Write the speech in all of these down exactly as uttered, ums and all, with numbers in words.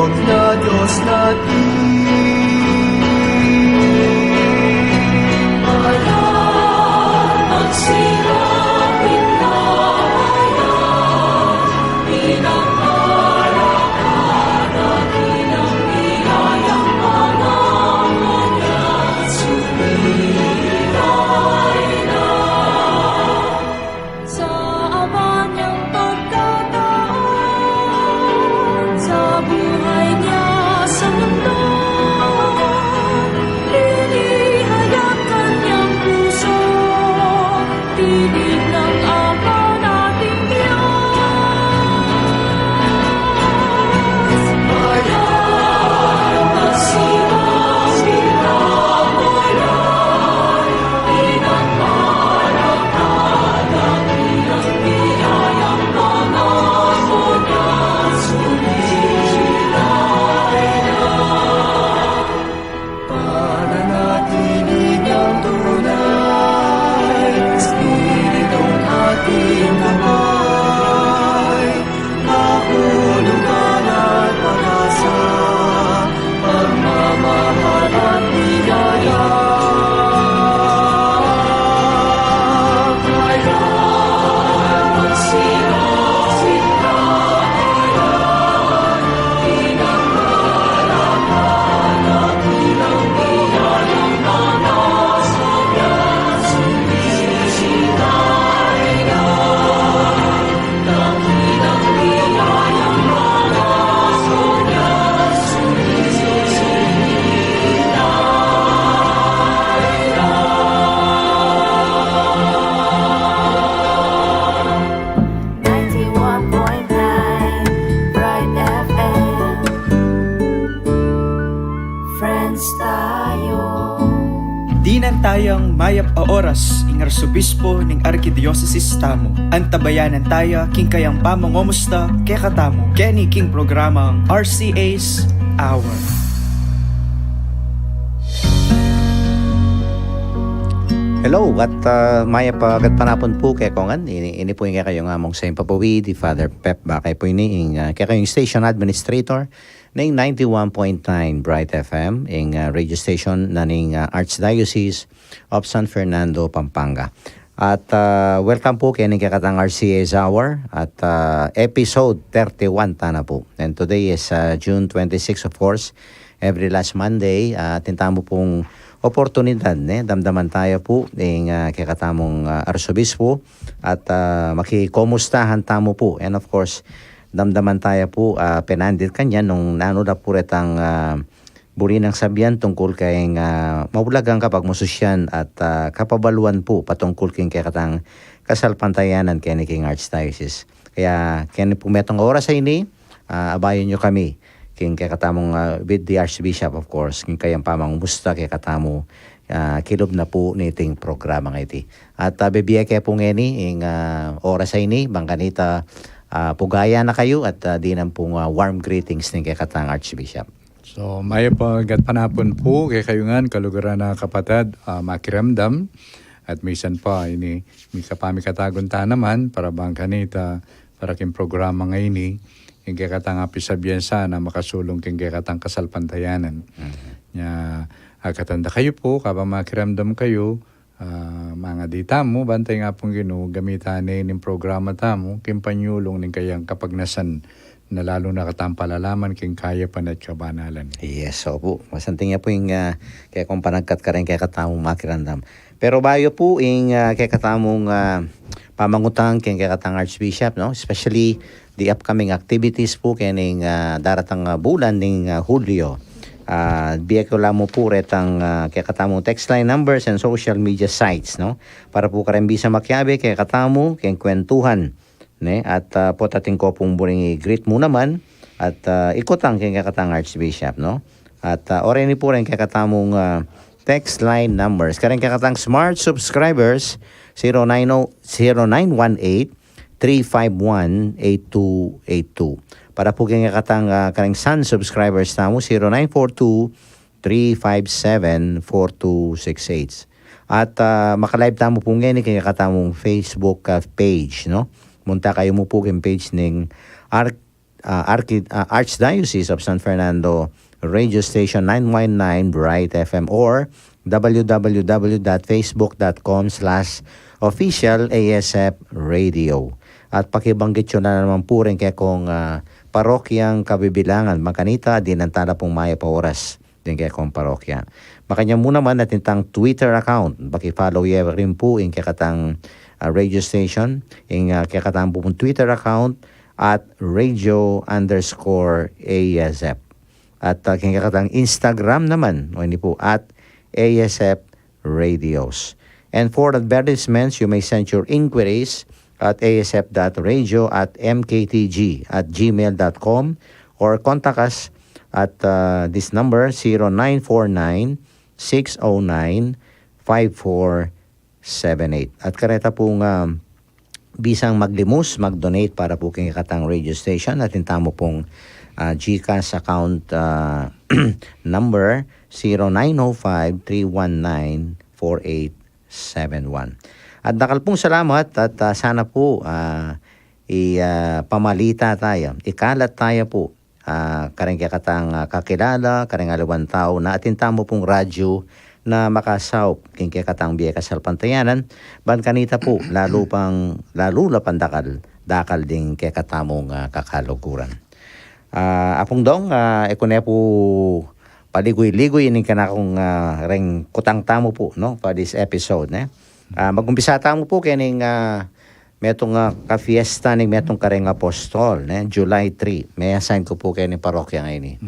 Na Dios natin. Sa aban niyang pagkataon, sa buhay niya sa mundo, inihayag kanyang puso, tinig ng Ama nating Diyos. Mayroon na silang pinamulan. Pananatiling ang tunay, Espiritong ating gabay, kahulugan at pag-asa, pagmamahal at ligaya. Ninety-one point nine Bright F M. Friends tayo. Dinan tayang mayap a oras ing Arsobispo ning Arkidiosesis tamu. Antabayanan taya king kayang pamangumusta kekatamu keni king programang R C A's Hour. Hello, at, ah, mayap a gatpanapun pu kekongan. Ini, ini pu ing kekayung among saint papawid, i Father Pep Bakay pu ini, ing, ah, kekayung station administrator ning ninety-one point nine Bright F M, ing, ah, radio station na ning, ah, Archdiocese of San Fernando, Pampanga. At, ah, welcome pu keni kekatang R C A's Hour at, ah, episode thirty-one tana pu. And today is, ah, June twenty-six, of course, every last Monday, ah, atin tamu pung oportunidad, ne, damdaman taya pu ing, ah, kekatamung, ah, arsobispo at, ah, makikomustahan tamu pu. And of course, damdaman taya pu, ah, penandit kanyan nung nanu da pu retang, ah, buri nang sabian tungkul keng, ah, maulagang kapagmususyan at, ah, kapabaluan pu patungkul king kekatang kasalpantayanan keni king Archdiocese. Kaya keni pu metung oras a ini, ah, abayan yu kami king kekatamung, ah, with the Archbishop, of course, king kayang pamangumusta kekatamu, ah, kilub na pu niting programang iti. At, ah, bibie ke pu ngeni ing, ah, oras a ini bang kanita, ah, pugaya na kayu at, ah, dinan pung, ah, warm greetings ning kekatang Archbishop. So, mayap a gatpanapun pu kekayu ngan kaluguran a kapatad, ah, makiramdam. At misan pa ini, mika-, pamikatagun ta naman para bang kanita, para king programa ngeni, ing kekatang apisabian sana makasulung king kekatang kasalpantayanan. Mhm. Nya, akatan da kayu pu, kabang makiramdam kayu, ah, mangadi tamu, bantay nga pung Ginu, gamitan ne ning programa tamu king panyulung ning kayang kapagnasan, na lalu na katang palalaman king kayapan at kabanalan. Yes, opu. Masanting ya pu ing, ah, kekong panagkat kareng kekatamung makiramdam. Pero bayu pu ing, ah, kekatamung, ah, pamangutang keng kekatang Archbishop, no? Especially the upcoming activities pu kening, ah, daratang, ah, bulan ning, ah, Hulyo. Ah, bie ku la mu pu retang, ah, kekatamung text line numbers and social media sites, no? Para pu kareng bisa makiabe kekatamu keng kwentuhan, ne? At, ah, potang atin ko pung buring i-greet mu naman at, ah, ikutang keng kekatang Archbishop, no? At, ah, oras ini pu reng kekatamung, ah, text line numbers. Kareng kekatang Smart subscribers, zero nine oh, zero nine one eight, three five one, eight two eight two. Para pu keng kekatang, ah, kareng Sun subscribers tamu, zero nine four two, three five seven, four two six eight. At, ah, maka-live tamu pu ngeni keng kekatamung Facebook, ah, page, no? Munta kayu mu pu keng page ning Arch uh, Archi- uh, Archdiocese of San Fernando Radio Station nine one nine Bright F M or w w w dot facebook dot com slash official A S F radio. At pakibanggit yu na naman pu rin kekong, ah, parokyang kabibilangan, makanita, dinan tala pung mayap a oras deng kekong parokya. Makanyan mu naman atin tang Twitter account, paki-follow ye rin pu ing kekatang, ah, radio station, ing, ah, kekatang pung Twitter account at radio underscore A S F. At, ah, king kekatang Instagram naman, o ini pu, at A S F Radios. And for advertisements, you may send your inquiries at a s f dot radio at m k t g at gmail dot com or contact us at, uh, this number, zero nine four nine, six oh nine, five four seven eight. At kareta pung, um, bisang maglimus, mag-donate para pu king kekatang radio station, atin tamu pung, ah, GCash account, ah, number zero nine oh five, three one nine, four eight seven one. At dakal pung salamat at, ah, sana pu, ah, i, ah, pamalita taya, ikalat taya pu ah, kareng kekatang, ah, kakilala, kareng aliwang tau, na atin tamu pung radyu na makasaup king kekatang bie kasalpantayanan, ban kanita pu, lalu pang, lalu la pang dakal, dakal ding kekatamung, ah, kakaluguran. Ah, Apung Dong, ah, e ku ne pu paliguy-liguy ining kanakung, ah, reng kutang tamu pu, no, for this episode, ne? Ah, mag-umpisa tamu pu kening, ah, metung, ah, kafiesta ning metung kareng apostol, ne? July three. Me-assign ku pu keni parokya ngeni.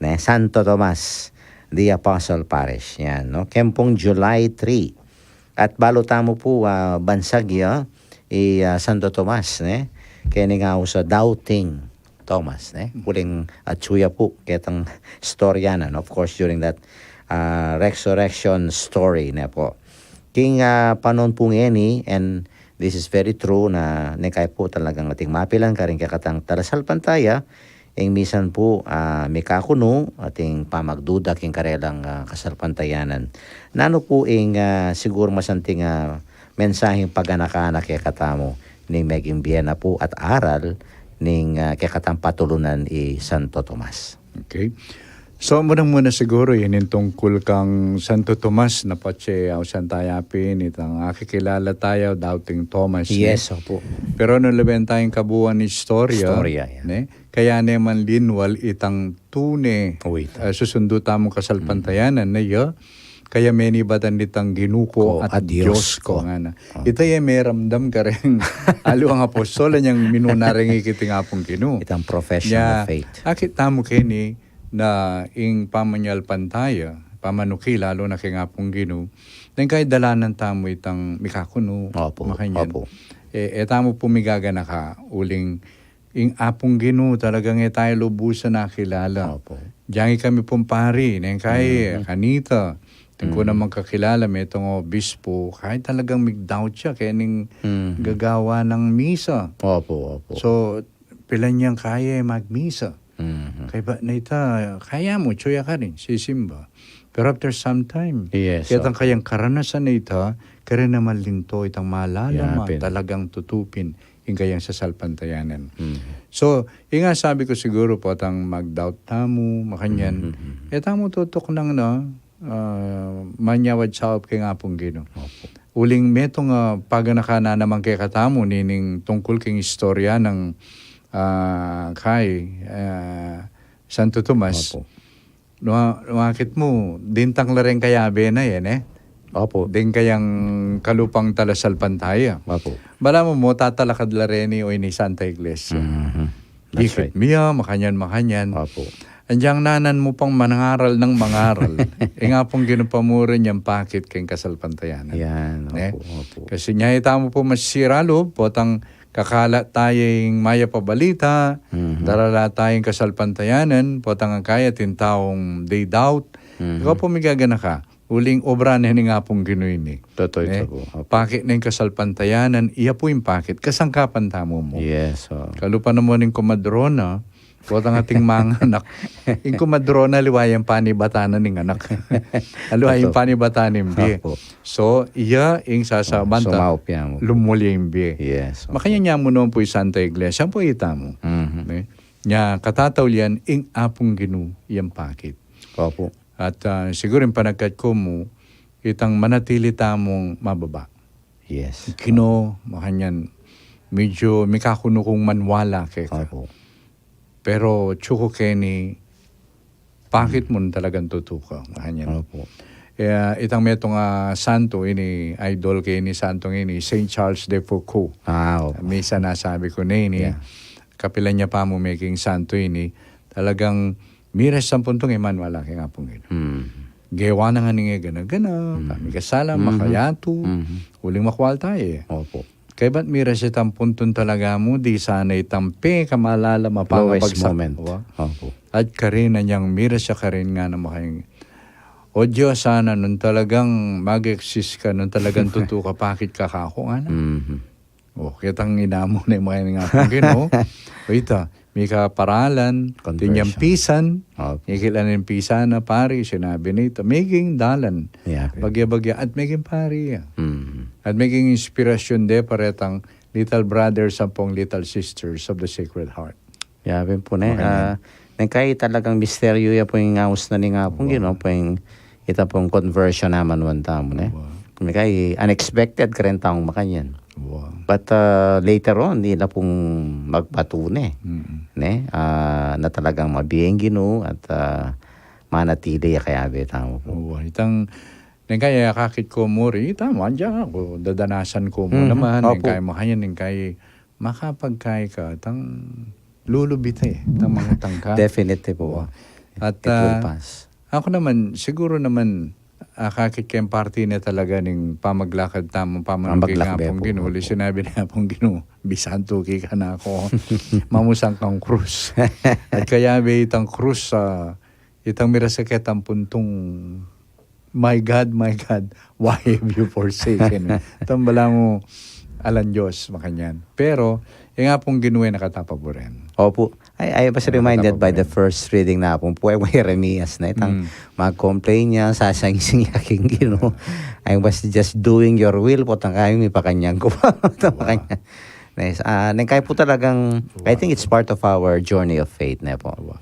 Ne? Santo Tomas, the Apostle Parish. Yan, no? Keng pung July three. At balu tamu pu, ah, bansag ya, i, ah, Santo Tomas, ne? Keni nga usa doubting Thomas, ne? Uling atyu ya pu ketang istorya na, no? Of course, during that, ah, resurrection story, ne pu. King, ah, panaun pu ngeni, and this is very true, na neng kai pu talagang ating mapilan karing kekatang talasalpantaya, ing misan pu, ah, mikakunu, ating pamagduda king karelang, ah, kasalpantayanan. Nanu pu ing, ah, siguru masanting, ah, mensaheng paganaka na kekatamu ning meging bie na pu at aral ning, ah, kekatang patulunan i Santo Tomas. Okay. So, munang-muna siguru, ining tungkul kang Santo Tomas na patse ausan taya pin itang akikilala taya, doubting Thomas, ne? Yes, opu. Pero nung lawen taya ing kabuuan istorya, istorya, yeah, ne? Kaya ne man linwal itang tune, o, ita, ah, susundu tamung kasalpantayanan, ne, ya? Kaya menibatan itang Ginu ku at Dios ku, ngana. Ita ya meramdam kareng aliwang apostol, inyang minuna reng ikit ing Apung Ginu. Itang profession of faith. Akit tamu keni na ing pamanyalpantaya, pamanuki, lalu na keng Apung Ginu, neng kai dalanan tamu itang mikakunu, opu, makanyan. Opu. E, e tamu pu migaganaka, uling ing Apung Ginu talagang e taya lubusan akilala. Opu. Diang ikami pung pari, neng kai, kanita, atin ku namang kakilala, metung obispu, kai talagang mig-doubt ya kening gagawan nang misa. Opu, opu. So, pilan yang kaya magmisa? Kaya ba na ita, kaya mu, atyu ya karin, sisimba. Pero after some time, yes, ketang kayang karanasan na ita, kaya naman linto itang malalam, talagang tutupin ing kayang sasalpantayanan. So, ing sabi ku siguru potang mag-doubt tamu, makanyan, e tamu tutuknang na, ah, manyawad saup keng Apung Ginu. Opu. Uling metung, ah, paganaka na naman kekatamu, nining tungkul keng istorya nang, ah, kai, ah, Santo Tomas. Opu. Nung, nung akit mu, dintang la reng kayabe na yan, e? Opu. Ding kayang kalupang talasalpantaya. Opu. Balamu mu, tatalakad la reni o ini Santa Iglesia. That's right. Ikit mi ya, makanyan, makanyan. Opu. Andiang nanan mu pang mangaral nang mangaral. Ing Apung Ginu pa mu rin yang pakit keng kasalpantayanan. Yan, ne? Opu, opu. Kasi inya ita mu pu masisira lub, potang kakala taya ing mayap a balita, darala taya ing kasalpantayanan, potang kaya atin taung they doubt. Ikaw pu migaganaka, uling obra ne ning Apung Ginu ini. Totoo ita pu. Opu. Pakit ne ing kasalpantayanan, iya pu ing pakit, kasangkapan tamu mu. Yes, o. Kalupa na mu ning kumadrona, potang ating manganak. Ing kumadrona, aliwa yang panibatan ning anak. Aliwa yang panibatan ning bie. Opu. So, iya ing sasaban ta, sumaup ya mu. Lumuli ing bie. Yes, opu. Makanyan ya mu naman pu ing Santa Iglesia, pu ita mu. Ne? Nya, katataulian, ing Apung Ginu yang pakit. Opo. At, ah, siguru ing panagkat ku mu, itang manatili tamung mababa. Yes. Ginu, makanyan, medyo mikakunukung manwala keka. Opo. Pero atsu ku keni, pakit mu talagang tutu ka, makanyan. Opo. Eh, itang metung a santo ini, idol ke ini, santo ini, Saint Charles de Foucauld. Ah, opo. Minsan sinasabi ku na ini, yeah, kapilan ya pa mu meging santo ini, talagang miras yang puntung e manwala keng Apung Ginu. Hmm. Gewa na ngeni ing gana-gana, hmm, pamikasala, hmm, makayatu, hmm, uling makwal tamu e. Opo. Kaybat miras itang puntung talaga mu, di sana itang pekamalala, lowest mapangabagsak moment. Wa? Opo. At karin na niyang miras ya karin ngana makaing, "O Dios, sana nung talagang mag-exist ka, nung talagang tutu ka, pakit ka kaku," ngana. Mhm. O, ketang inamu ne makaing Apung Ginu. O ita, mika paralan, conversion. Tinyampisan, opo, mikilanin pisan a pari, sinabi nita, meging dalan. Yeah. Bagya-bagya, at meging pari ya. Mm. At meging inspirasyon de pa retang little brothers ampong little sisters of the Sacred Heart. Yabe pu ne. Makanyan. Ah, neng kai talagang misteryu ya pu ing aus na ning Apung Ginu, pu ing ita pung conversion naman wan tamu, ne? Wow. Neng kai unexpected kareng taung makanyan. Wow. But, ah, later on, ila pung magpatune, mm-mm, ne? Ah, na talagang mabie ing Ginu at, ah, manatili ya kayabe tamu pu. Wow. Itang, neng kai akakit ku mu ri, ita mu, andiyan aku, dadanasan ku mu naman, opo, neng kai makanyan, neng kai makapagkai ka, tang lulubita e, tang mangutang ka. Definitely pu. Wa. At, it will, ah, pass. Aku naman, siguru naman, akakit keng parti ne talaga ning pamaglakad tamu, pamanungkik, pamaglakad keng Apung Ginu. Uli, opo, sinabi ne Apung Ginu, "Bisan tuki ka na aku, mamusan kang krus." At kayabe itang krus, ah, itang miras ketang puntung, "My God, my God, why have you forsaken me?" Itang balamu alang Dios, makanyan. Pero, ing Apung Ginu e na katapaburen. Opo. I, I was reminded by the first reading na pu, pu, e, Jeremias, ne? Itang mag-complain ya, sasaingsing ya king Ginu. "I was just doing your will," potang kaya mipakanyan ku pa. Potang makanyan. Nice. Ah, neng kai pu talagang, I think it's part of our journey of faith, ne pu? Wa.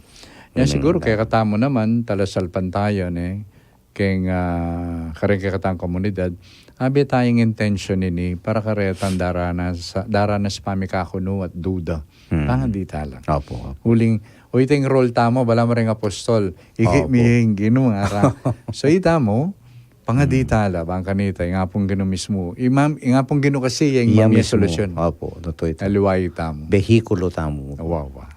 Nya siguru kekatamu naman, talasalpantaya, ne? Keng, ah, kareng kekatang komunidad, abe tayang intensyon ini para karetang daranas, daranas pamikakunu at duda. Hmm. Pangadi tala. Opo, opo. Uling, o, ita ing role tamu, balamu reng apostol, ikit mi ing Ginu, ngara. So, ita mu, pangadi tala, bang kanita, ing Apung Ginu mismu. Ing Apung Ginu kasi, ing iya mismu, solusyon. Opo, tutu ita. Aliwa ita mu. Behikulo tamu. Wa, wa.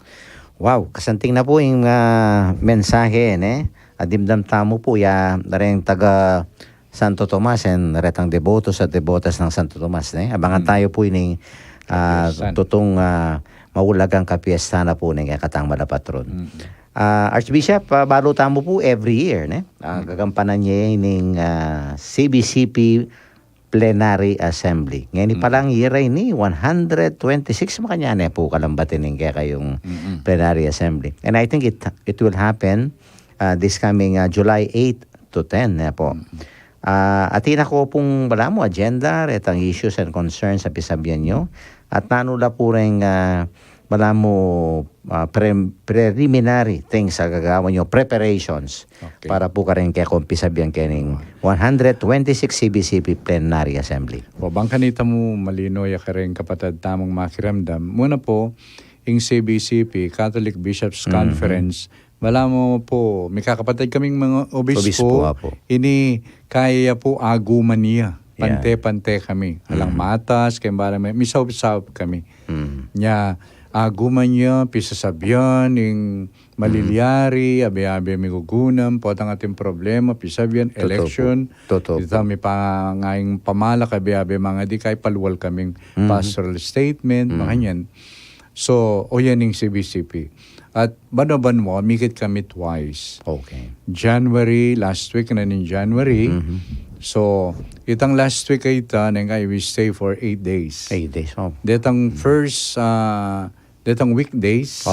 Wow, kasanting na pu ing, ah, mensahe, ne? At dimdam tamu pu ya, reng taga Santo Tomas, and retang debotos at debotas nang Santo Tomas, ne? Abangan tayu pu ining, ah, tutung, ah, maulagang kapiesta na pu ning kekatang malapatron. Mm. Ah, Archbishop, ah, balu tamu pu every year, ne? Ah, gagampanan ye ining, ah, C B C P Plenary Assembly. Ngeni pa lang, year ini, one hundred twenty-six makanyan ne pu kalambat ining kekayung Plenary Assembly. And I think it, it will happen, ah, this coming, ah, July eight to ten, ne pu. Ah, atin na ku pung balamu agenda, retang issues and concerns a pisabian yu. At nanu la pu reng, ah, balamu, ah, pre-, preliminary things a gagawan yu, preparations. Okay. Para pu kareng kekong pisabian kening one hundred twenty-six C B C P Plenary Assembly. O, bang kanita mu malino ya kareng kapatad tamung makiramdam. Muna pu, ing C B C P, Catholic Bishops Conference, balamu pu, mikakapatad kaming mga obispo, obispo, apo, ini kaya pu aguman ya. Pante-pante kami. Alang matas, kaya bala mi, misaup-saup kami. Nya, aguman ya, pisasabian, ing malilyari, abe-abe migugunam, potang atin problema, pisabian, election. Totoo pu. Totoo pu. Ita mi pa nga ing pamalak, abe-abe mangadi, kaya palual kaming pastoral statement, makanyan. So, o yan ing C B C P. At banwa-banwa, mikit kami twice. Okay. January, last week na ning January. So, itang last week a ita, neng kai we stay for eight days. Eight days, oh. Detang first, ah, detang weekdays,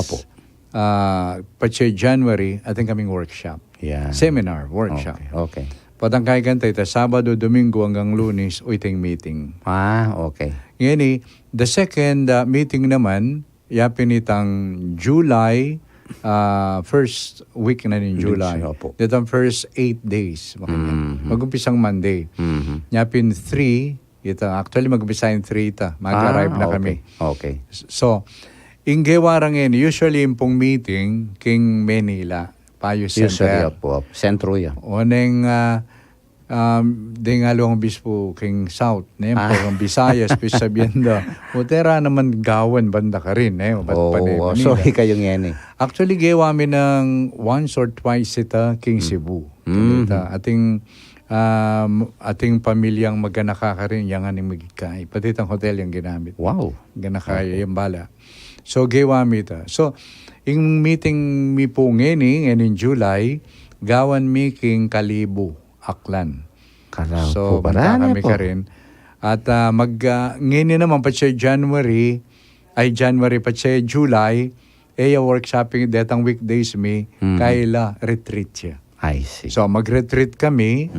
ah, patse January, atin kaming workshop. Yan. Seminar, workshop. Okay, okay. Potang kaikan ta ita, Sabado, Domingo, anggang Lunes, o iting meeting. Ah, okay. Ngeni, the second, ah, meeting naman, Ya pin itang July, ah, first week na ning July. Opo. Detang first eight days, makanyan. Mhm. Mag-umpisang Monday. Mhm. Ya pin three, ita, actually, mag-umpisa ing three ita. Mag-arrive na kami. Okay. So, ing gewa ra ngeni, usually, ing pung meeting, king Manila, Payo Center. Usually, opo, opo. Sentro ya. O neng, ah, um, deng alung obispo king South, ne? Ah. Parang Visayas, pisabian da. O tera naman gawan banda karin, ne? O ba't pa ne Manila? So, ikayu ngeni. Actually, gewa mi nang once or twice ita king Cebu. Mm. Ita, ating, um, ating pamilyang maganaka karin, yang aning magikay. Pati itang hotel yang ginamit. Wow. Ganaka yang bala. So, gewa mi ita. So, ing meeting mi pu ngeni, ngening July, gawan mi king Kalibu, Aklan. So, punta kami karin. At, ah, mag, ah, ngeni naman, patse January, ay, January, patse July, e ya workshopping, detang weekdays mi, kaila retreat ya. I see. So, mag-retreat kami,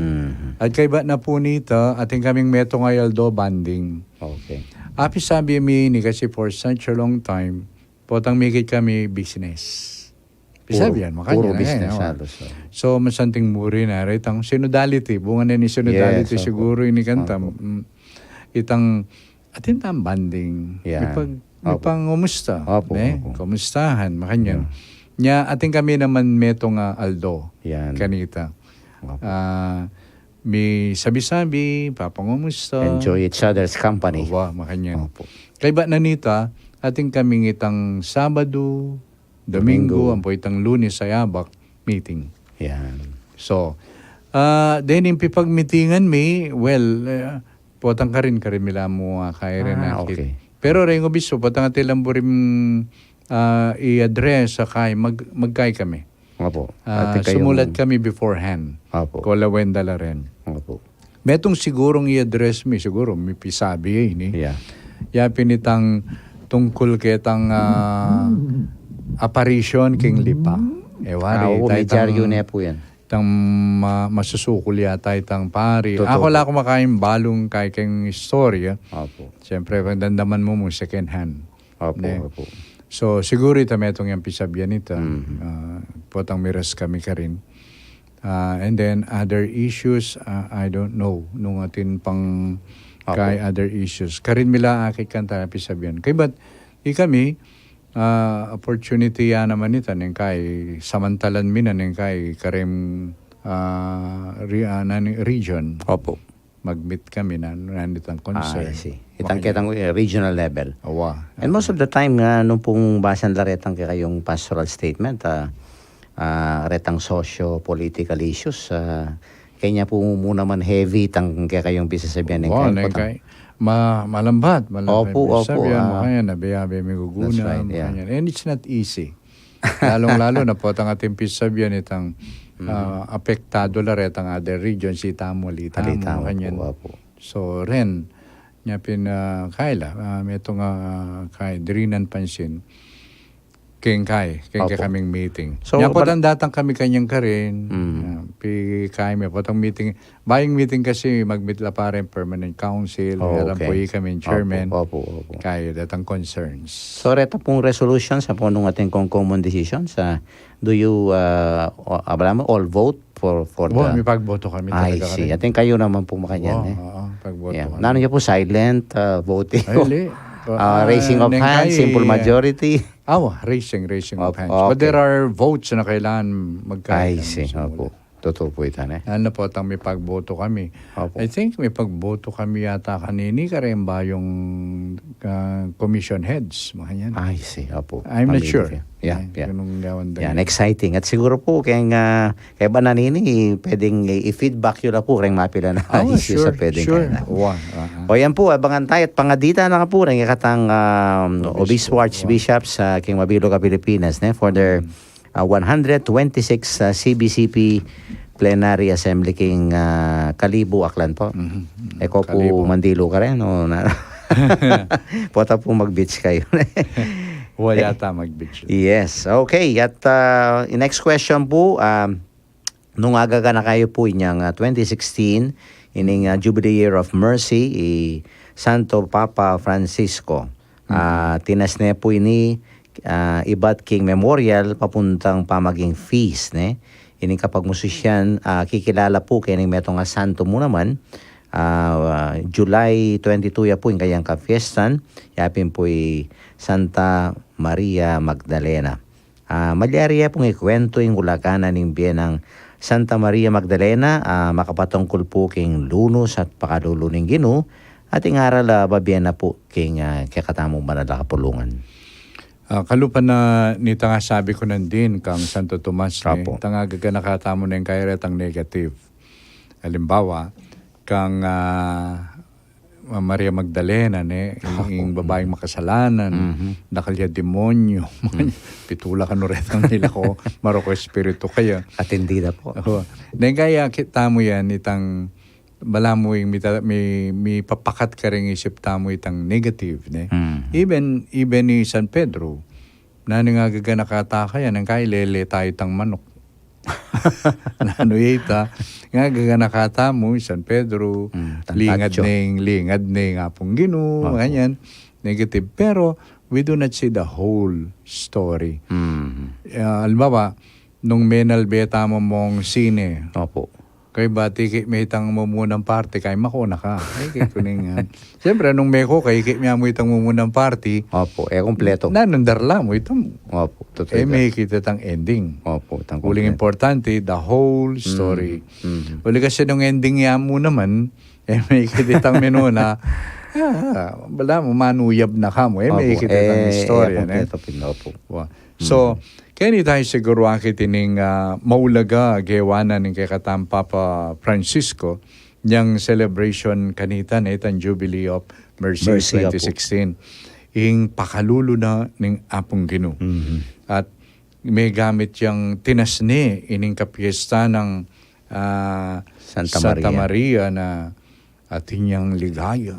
at kaybat na pu nita, atin kaming metung a aldo bonding. Okay. Apisabi mi ini kasi for such a long time, potang mikit kami business. Pisabian, makanya puro business halos, o. So, masanting muri na, itang synodality, bunga na ni synodality siguro ini kanta. Opo. Mm. Itang, atin tang bonding. Yan. Mipag-, mipangumusta, ne? Opo. Kumustahan, makanyan. Nya, atin kami naman metung a aldo kanita. Opo. Ah, misabi-sabi, papangumusta. Enjoy each other's company. Wa, makanyan. Opo. Kaybat na nita, atin kaming itang Sabado, Domingo, ampo itang Lunes a yabak, meeting. Yan. So, ah, dening pipagmitingan mi, well, eh, potang karin, karin mi la mu, ah, kaya rin akit. Pero reng obispo, potang atin lang buring, ah, i-address a kay, mag-, magkay kami. Opo. Ah, sumulat kami beforehand. Opo. Kolawen da la rin. Opo. Metung sigurung i-address mi, siguro, mipisabi ya ini. Yeah. Ya pin itang tungkul ketang, ah, apparition king Lipa. E wari, opo, itang misteryu ne pu yan. Itang ma-, masusukul yata itang pari. Totoo. Aku la ku makaimbalung kay keng istorya. Opo. Siyempre, pag dandaman mu mu second hand. Opo, opo. So, siguro ita metung yang pisabian ita. Mhm. Ah, potang miras kami karin. Ah, and then other issues, ah, I don't know. Nung atin pang kay other issues. Karin mi la akit kanta pisabian. Kaybat, ikami, ah, opportunity ya naman ita, neng kay samantalan mi na, neng kay kareng, ah, re-, ah, nanu, region. Opo. Mag-meet kami na, nanitang concern. Ah, I see. Itang ketang, eh, regional level. Awa. And most of the time nga, nung pung basan la retang kekayung pastoral statement, ah, ah, retang socio-political issues, ah, kaya pu mu naman heavy itang kekayung pisasabian ning kay, ma-, malambat, malambat. Opo, opo, pisasabian, ah, makanya, nabiyabi, miguguna, that's right, yeah. Makanya. And it's not easy. Lalung-lalu na potang atin pisabian itang, ah, apektadu la retang other regions, itamu, ali tamu, kanyan. Opo. So, ren, nya pin, ah, kay la, ah, metung, ah, kay dirinan pansin. Keng kay, keng kekaming meeting. So, nya potang datang kami kanyan karin, ah, pi kay me, potang meeting, Bayung meeting kasi mag-meet la pa rin permanent council, oh, okay. Pu kami chairman. Opo, opo, opo. Kaya datang concerns. So, reta pung resolution sa punong ating kung common decision sa, do you, uh, o-, abala mo, all vote for, for the... Mipagboto kami talaga. I see. Ating kayo naman po makanyan, eh. Oo, pagboto kami. Nanu niya po, silent, uh, voting? Ay, hindi. Ah, raising of hands, simple majority? Awa, raising, raising of hands. But there are votes na kailangan magkaroon. I see, opo. Totoo po ita, ne? Ano po, tang mipagboto kami. Opo. I think mipagboto kami yata kanini, kareng bayung, ah, commission heads, makanyan. I see, opo. I'm not sure. Yeah, yeah. Ganun gawan din. Yan, exciting. At siguro po, kaya nga, kaya ba nanini, pwedeng i-, i-feedback yu la po, kareng mapila na issues sa pwedeng kaya na. O yan po, abangan tayo at pangadita na ka po, kareng ikatang, um, Obispo, Archbishop sa king mabilug a Pilipinas, ne? For their uh, one hundred twenty-six, uh, C B C P Plenary Assembly king, uh, Kalibu, Aklan po. Mhm. Eko po, mandilu ka rin, o na-, pota po mag-beach kayo. Wa yata mag-beach. Yes. Okay. At, uh, yung next question po, um, nung agaga na kayo po inyang, uh, twenty sixteen, ining, uh, Jubilee Year of Mercy, i Santo Papa Francisco. Ah, tinas ne pu ini, ah, ibat king memorial papuntang pamaging feast, ne? Ining kapagmusikan, ah, kikilala pu keni metung a santo mu naman, ah, July twenty-two ya pu ing kayang kapiestan, yapin pu i Santa Maria Magdalena. Ah, malyari ya pung ikuwentu ing ulagan na ning bie nang Santa Maria Magdalena, ah, makapatungkul pu king lunus at pakalulu ning Ginu, at ing aral a babie na pu king, ah, kekatamung banal a kapulungan. Ah, kalupa na nitang asabi ku nandin kang Santo Tomas, ne, Apo. Itang agaganaka tamu neng kaya retang negative. Alimbawa, kang, ah, Ma-, Maria Magdalena, ne, ing, Apo. Ing babaing makasalanan, Mhm. Dakal ya demonyo, pitula kanu retang milako, maroko espiritu kaya. At hindi na po. Oo. Neng kaya kita mu yan, itang balamu ing mita-, mi-, mipapakat karing isip tamu itang negative, ne? Mm. Even, even i San Pedro, nanu ing agaganaka ta kaya, neng kailele tayu itang manok. Nanu ya ita, ing agaganaka tamu, i San Pedro, Mm, lingad tantatyo. Ning, lingad ning Apung Ginu, Apo. Ganyan, negative. Pero, we do not see the whole story. Mm. Ah, halimbawa, nung menalbe tamu mong sine, Opo. Kay bati ki me itang mumunang party, kay makuna ka. Ay, kay kuning, ah. Siyempre, nung meko kay, kay me amu itang mumunang party. Opo, e kumpleto. Nanung darla mu itang Opo, totoo eh, ita. May kita tang ending. Opo, itang Uling kumpleto. Importante, the whole story. Mm, mm. Uli kasi nung ending ya mu naman, eh, may kita tang minuna, ah, bala mu, manuyab na ka mu. Eh, may Opo, kita tang eh, istorya, eh, ne? Kumpleto pin, opo. Wa. So, Mm. Keni tayu siguru akit ining, ah, maulaga a gewa na ning kekatang Papa Francisco, niyang celebration kanita, ne, itang Jubilee of Mercy Mercy, opo. Twenty sixteen. Ing pakalulu na ning Apung Ginu. Mhm. At megamit yang tinas ne ining kapiesta nang, ah, Santa Santa Maria. Maria na atin yang ligaya.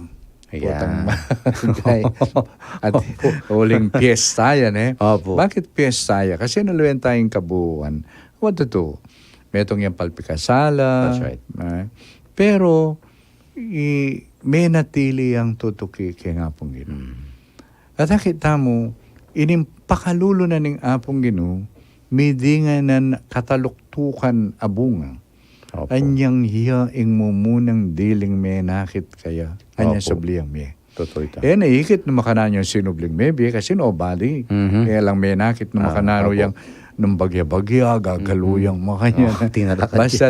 Ayan. Potang ligaya. At Opo. Uling piyesta yan, eh. Opo. Bakit piyesta yan? Kasi naluwen tayong kabuuan. What to do? Metung yang palpikasala. That's right. Eh, pero, i-, menatili yang tutuki keng Apung Ginu. Mm. At akit tamu, ining pakalulu na ning Apung Ginu, midingan nang kataluktukan a bunga. Opo. Anyang iya ing mumunang diling menakit kaya, anyang Opo. Subli yang mie. Totoo ita. E na ikit nung makananu yang sinubling mebie, kasi nobody. Mhm. E lang menakit nung Ah, makananu opo. Yang nung bagya-bagya, gagalu Mhm. yang makanyan. Oh, tinalakan Basta,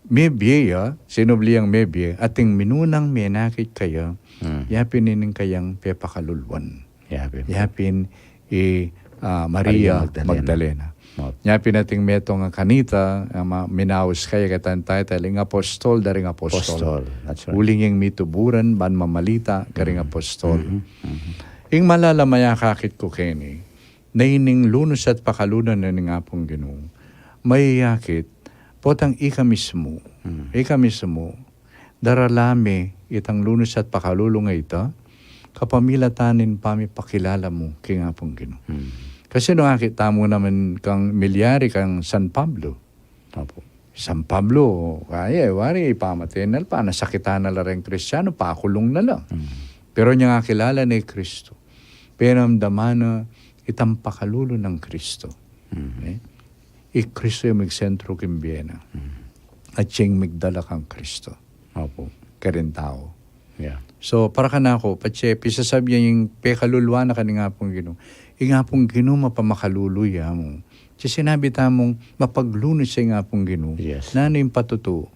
mebie ya, sinubli yang mebie, ating minunang menakit kaya, Hmm. yapin ining kayang pepakaluluan. Yapin. Yapin i, ah, Maria Maria Magdalena. Magdalena. Opo. Yapin ating metung a kanita, a ma-, minaus kaya katan taya, ing apostol da ring apostol. Apostol. That's right. Uling yang mituburan, ban mamalita, karing Mhm. apostol. Mhm. Mhm. Ing malalam a akakit ku keni, na ining lunus at pakalulu na ning Apung Ginu, mayayakit, potang ika mismu, Hmm. ika mismu, darala me itang lunus at pakalulu a ita, kapamilatan ning pamipakilala mu king Apung Ginu. Hmm. Kasi nung akit tamu naman kang milyari kang San Pablo. Opo. San Pablo, kaya, wari, pamate na la, panasakitan na la ring Kristiano, pakulung na la. Hmm. Pero nyang akilala ne i Kristo. Pero damdaman na itang pakalulu nang Kristo. Hmm. Eh? I Kristo yang migsentro king bie na. Hmm. At siyang migdala kang Kristo. Opo. Karing tau. Yeah. So, para kanaku, patse, pisasabyan yang pekaluluan na ka ning Apung Ginu. Ing Apung Ginu mapamakalulu ya mu. Kasi sinabi tamung mapaglunus ya ing Apung Ginu. Yes. Nanu ing patutu?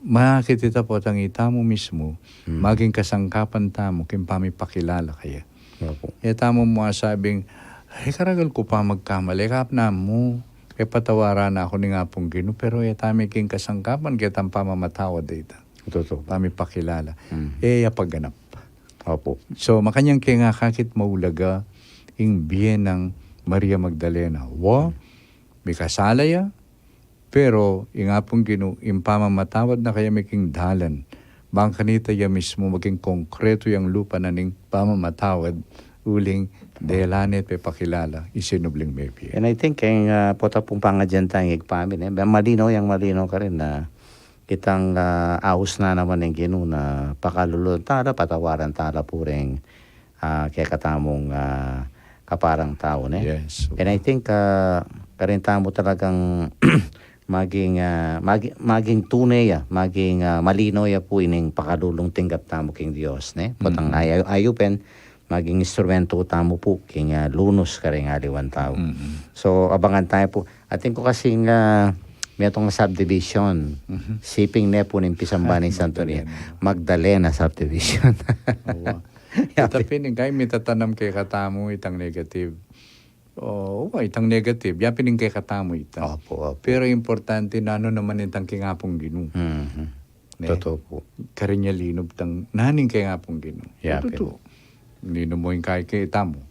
Makakit ita potang itamu mismu, Hmm. maging kasangkapan tamu, king pamipakilala kaya. Opo. E tamu mu asabing, "Ay, karagal ku pa magkamali, kapnan mu, e patawaran na ku ning Apung Ginu," pero e tamu king kasangkapan, ketang pamamatawad da ita. Totoo. Pamipakilala. Mm. E ya pagganap. Opo. So, makanyan keng akakit maulaga, ing bie nang Maria Magdalena. Wa, Mm. mikasala ya, pero ing Apung Ginu, ing pamamatawad na kaya miking dalan. Bang kanita ya mismu maging konkretu yang lupa na ning pamamatawad, uling dela ne pepakilala, ing sinubling mebie. And I think, keng, ah, pota pung pangadyan tang igpamin, eh, malinaw yang malinaw karin na itang, ah, aus na naman ning Ginu na pakalulun tala, patawaran tala pu ring ah, kekatamung, ah, kaparang tau, ne? Yes. And I think, ah, karin tamu talagang maging, ah, magi-, maging tune ya, maging, ah, malino ya pu ining pakalulung tinggap tamu king Dios, ne? Potang ayu-, ayupin, maging instrumento tamu pu king, ah, lunus karing aliwang tau. So, abangan tamu pu. Atin ku kasing, ah, metung subdivision. Siping ne pu ning pisamban ning Santo Niño. Magdalena. Magdalena subdivision. Awa. Ita pin ing kai mitatanam kekatamu itang negative. O, wa, itang negative. Ya pin ing kekatamu ita. Opo, opo. Pero importante nanu naman itang king Apung Ginu. Mhm. Ne? Totoo pu. Karin ya linub tang nanu ing king Apung Ginu. Ya pin. Totoo. Linub mu ing kai kekatamu.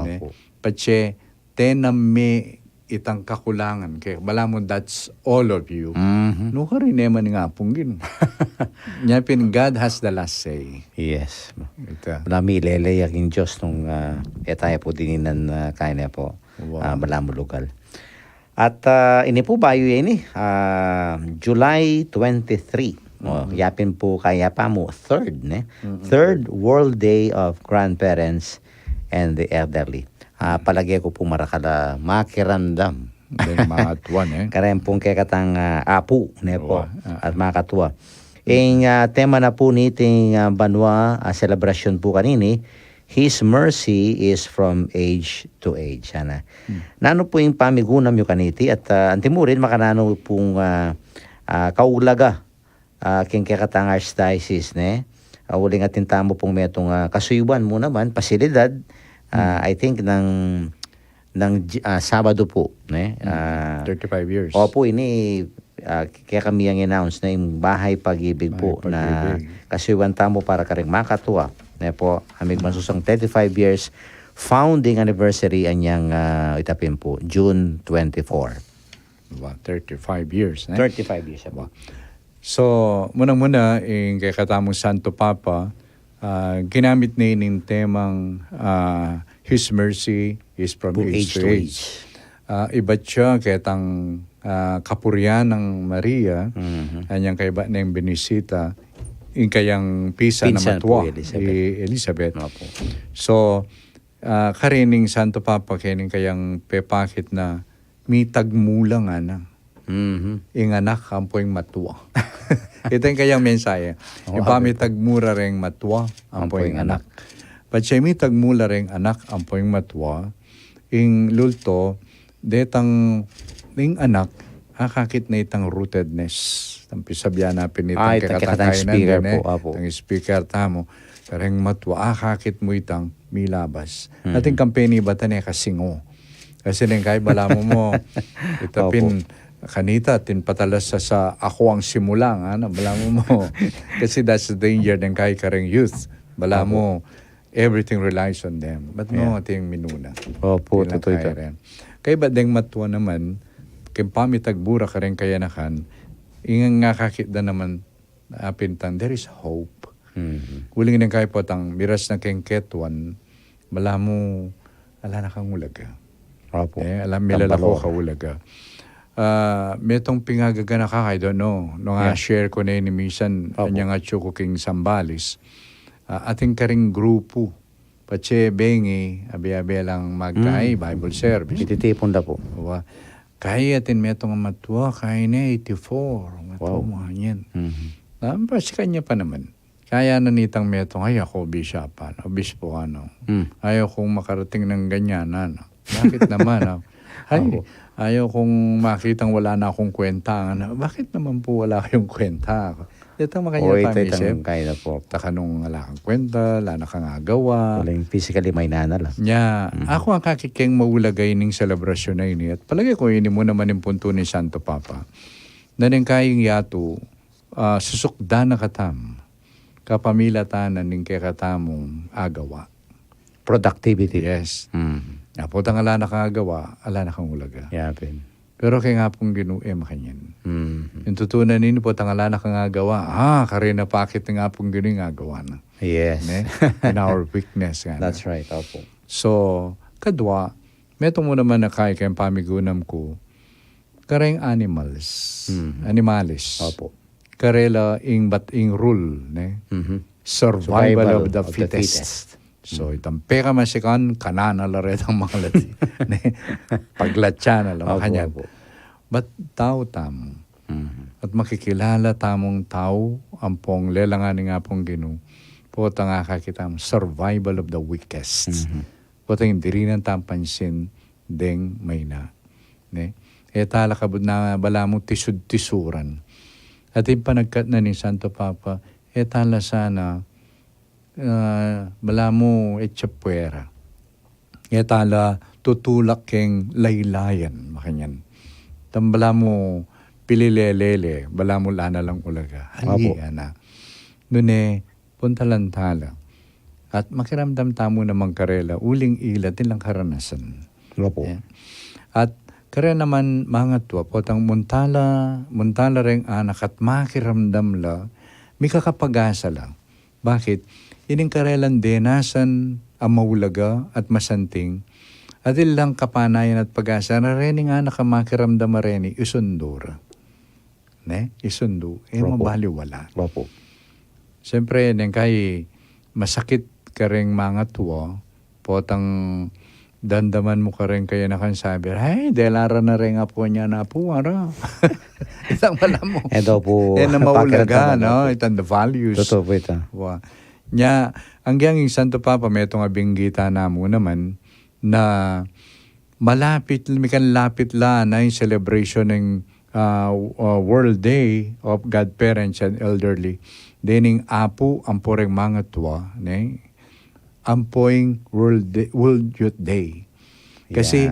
Ne? Opo. Patse, tenam me itang kakulangan ke, balamu that's all of you. Mhm. Nukarin ne man ing Apung Ginu. Nya pin, God has the last say. Yes. Ita. Balamu milele ya king Dios nung, ah, e taya pu dininan, ah, kaya ne pu, ah, balamu lugal. At, ah, ini pu bayu ya ini, ah, July twenty-three. O, yapin pu kaya pa mu, third, ne? Third World Day of Grandparents and the Elderly. Ah, palage ku pu marakal a makiramdam. Deng mga tuan, e. Kareng pung kekatang, ah, apu, ne pu. Wa, ah, at mga katua. Ing, ah, tema na pu niting, ah, banua, ah, selebrasyun pu kanini, His mercy is from age to age. Sana. Nanu pu ing pamigunam yu kaniti at, ah, antimurin makananu pung, ah, ah, kaulaga ah, king kekatang archdiocese, ne? Ah, uling atin tamu pung metung, ah, kasuyuan mu naman, pasilidad, ah, I think nang, nang J-, ah, Sabado pu, ne? Ah, thirty-five years. Opu, ini, ah, kekami yang announce na ing Bahay Pag-ibig pu na kasuyuan tamu para karing makatua, ne pu, amig masusang thirty-five years founding anniversary anyang, ah, itapin pu, June twenty-four. Wa, thirty-five years, ne? Thirty-five years, apu. So, muna-muna, ing kekatamung Santo Papa, ah, ginamit ne ining temang, ah, His mercy is from age to age. Ah, ibat ya ketang, ah, kapurian nang Maria, anyang kaybat neng binisita, ing kayang pinsan a matua, i Elizabeth. Apu. So, ah, karin ning Santo Papa, keni kayang pepakit na mitagmula ngana ing anak ampo ing matua. Ita ing kayang mensahe. Ing pamitagmula reng matua ampo ing anak. Patse mitagmula reng anak ampo ing matua, ing lulto, detang ing anak, akakit na itang rootedness. Itang pisabyan na pin itang kekatang kainan, speaker pu, apu. Itang speaker tamu, kareng matua, akakit mu itang milabas. Atin kampeni batan e kasingu. Kasi neng kai balamu mu, ita pin kanita, atin patalas sa, sa aku ang simula, ngana, balamu mu. Kasi that's the danger neng kai kareng youth. Balamu, everything relies on them. But no, atin minuna. Opu, tutu ita. Kaybat deng matua naman, keng pamitagmula kareng kayanakan, ing akakit da naman, apin tang, there is hope. Uling neng kai potang miras na keng ketuan, balamu, ala na kang ulaga. Opu. E, ala, milalako ka ulaga. Ah, metung pin agaganaka, I don't know. Nung a-share ku ne ini misan, anyang atsu ku king Zambales. Ah, atin karing grupu. Patse bengi, abe-abe lang magkai, Bible service. Ititipun da pu. Wa. Kai atin metung a matua, kai ne eighty-four. Matua mu yan. Pasikan ya pa naman. Kaya na nitang metung, ay, aku, obis ya pa, obispo, ano. Ayaw kung makarating ng ganyan, ano. Bakit naman, ah? Ay, ayaw kung makitang wala na akong kwenta, ano. Bakit naman po wala kayong kwenta? Detang makanyan pamisip. Takanung ala kang kwenta, ala na kang agawa. Uling physically, mainana la. Nya, aku akakit keng maulaga ining selebrasyon a ini. At palage ku ini mu naman ing puntu ning Santo Papa. Na neng kai ing yatu, ah, susukdan na katam kapamilatan na ning kekatamung agawa. Productivity. Yes. Potang ala na kang agawa, ala na kang ulaga. Yapin. Pero keng Apung Ginu e makanyan. Ing tutu na nini, potang ala na kang agawa, ah, karin na pakit ning Apung Ginu ing agawa na. Yes. Ne? In our weakness, ngana. That's right, opu. So, kadwa, metung mu naman a kai keng pamigunam ku, kareng animals. Animalis. Opu. Karela ing bat ing rule, ne? Survival of the fittest. So, itang pekamasikan, kanana la retang manglati. Ne? Paglatya na la, makanyan. But tau tamu. Makikilala tamung tau, ampong lelangan ning Apung Ginu. Potang akakit tamu, survival of the weakest. Potang dirinan tamung pansin, deng maina. Ne? E tala kabud na balamu tisud-tisuran. At ing panagkat na ning Santo Papa, e tala sana, ah, balamu etsa puera. E tala tutulak keng laylayan, makanyan. Tang balamu pililelele, balamu lana lang ulaga. Apo. Nune, puntalan tala. At makiramdam tamu namang karela, uling ila, atin lang karanasan. Opo. At karela naman mangatua, potang muntala, muntala reng anak at makiramdam la, mikakapag-asa la. Bakit? Ining karelang denasan a maulaga at masanting, atin lang kapanayan at pag-asa, na rening anak a makiramdam a reni, isundu ra. Ne? Isundu. E mabaliwala. Siyempre, neng kai masakit kareng mangatua, potang damdaman mu kareng kayanakan sabi, "Ay, dela ra na reng apu nya na apu, ara." Itang balamu. E daw pu, e na maulaga, pakiramdaman daw pu. Itang the values. Totoo po ito. Wa. Nya, ang giyang Santo Papa, metung a binggit na mu naman, na malapit, mikalapit la na ing celebration ning, ah, uh, World Day of Godparents and Elderly. Dening apu, ampo reng mangatua, ne? Ampo ing World Day, World Youth Day. Kasi,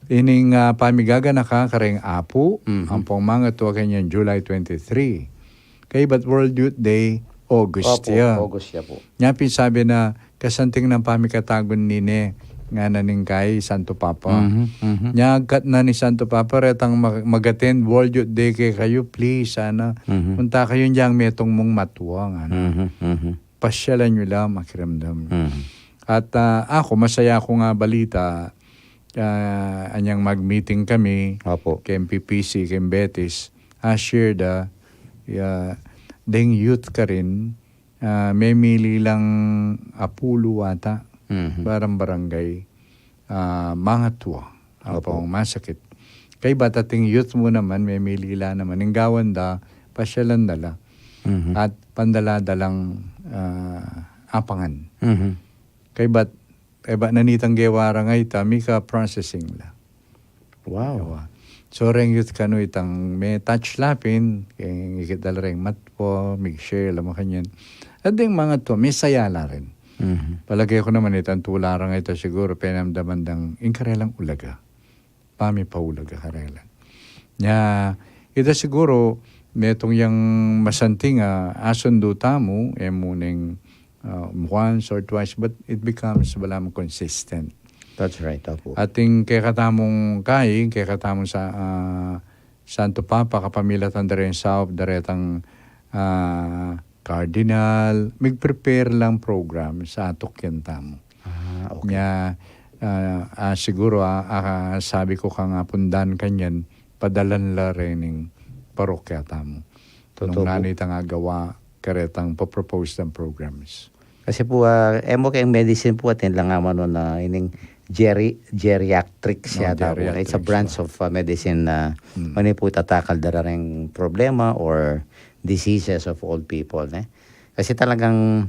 ining, ah, pamigaganaka kareng apu, ampong mangatua kanyan July twenty-three. Kaybat World Youth Day, August ya. August ya po. Nya pin sabi na, kasanting nang pamikatagun nine, ngana ning kai Santo Papa. Nya agkat na ni Santo Papa, retang mag-, mag-attend World Youth Day kekayu, please, sana. Punta kayu dyang metung mung matua, ngana. Pasyalan yu la, makiramdam. At, ah, aku, masaya ku nga balita, ah, anyang mag-meeting kami, keng P P C, keng Betis, ah, share da, ya, deng youth karin, ah, memili lang apulu ata, barang-barangay, ah, mangatua, apong masakit. Kaybat ating youth mu naman, memili la naman, ing gawan da, pasyalan da la. At pandala da lang, ah, apangan. Kaybat, kaybat nanitang gewa ra ngeni, mika-processing la. Wow. So, reng youth kanu itang me-touch la pin, keng ikit da la reng matua, mig-share la makanyan. At deng mangatua, mesaya la rin. Palage ku naman itang tula ra ngeni, siguru, penamdaman dang ing karelang ulaga. Pamipaulaga karela. Nya, ita siguru, metung yang masanting a asundu tamu, e mu neng, ah, once or twice, but it becomes balamu consistent. That's right, opo. Ating kekatamung kai, kekatamung sa, ah, Santo Papa, kapamilatan da reng saup, da retang, ah, Cardinal, mig-prepare lang program sa atukyan tamu. Ah, okay. Nya, ah, ah, siguro, ah, ah, sabi ku kang Apung Dan kanyan, padalan la rening parokya tamu. Nung nanu itang agawa, karetang pa-propose ng programs. Kasi po, ah, e mu keng medicine po, atin lang naman nun na ining geri-, geriatrics yata po. It's a branch of, ah, medicine na mani po itatakal da reng problema or diseases of old people, ne? Kasi talagang,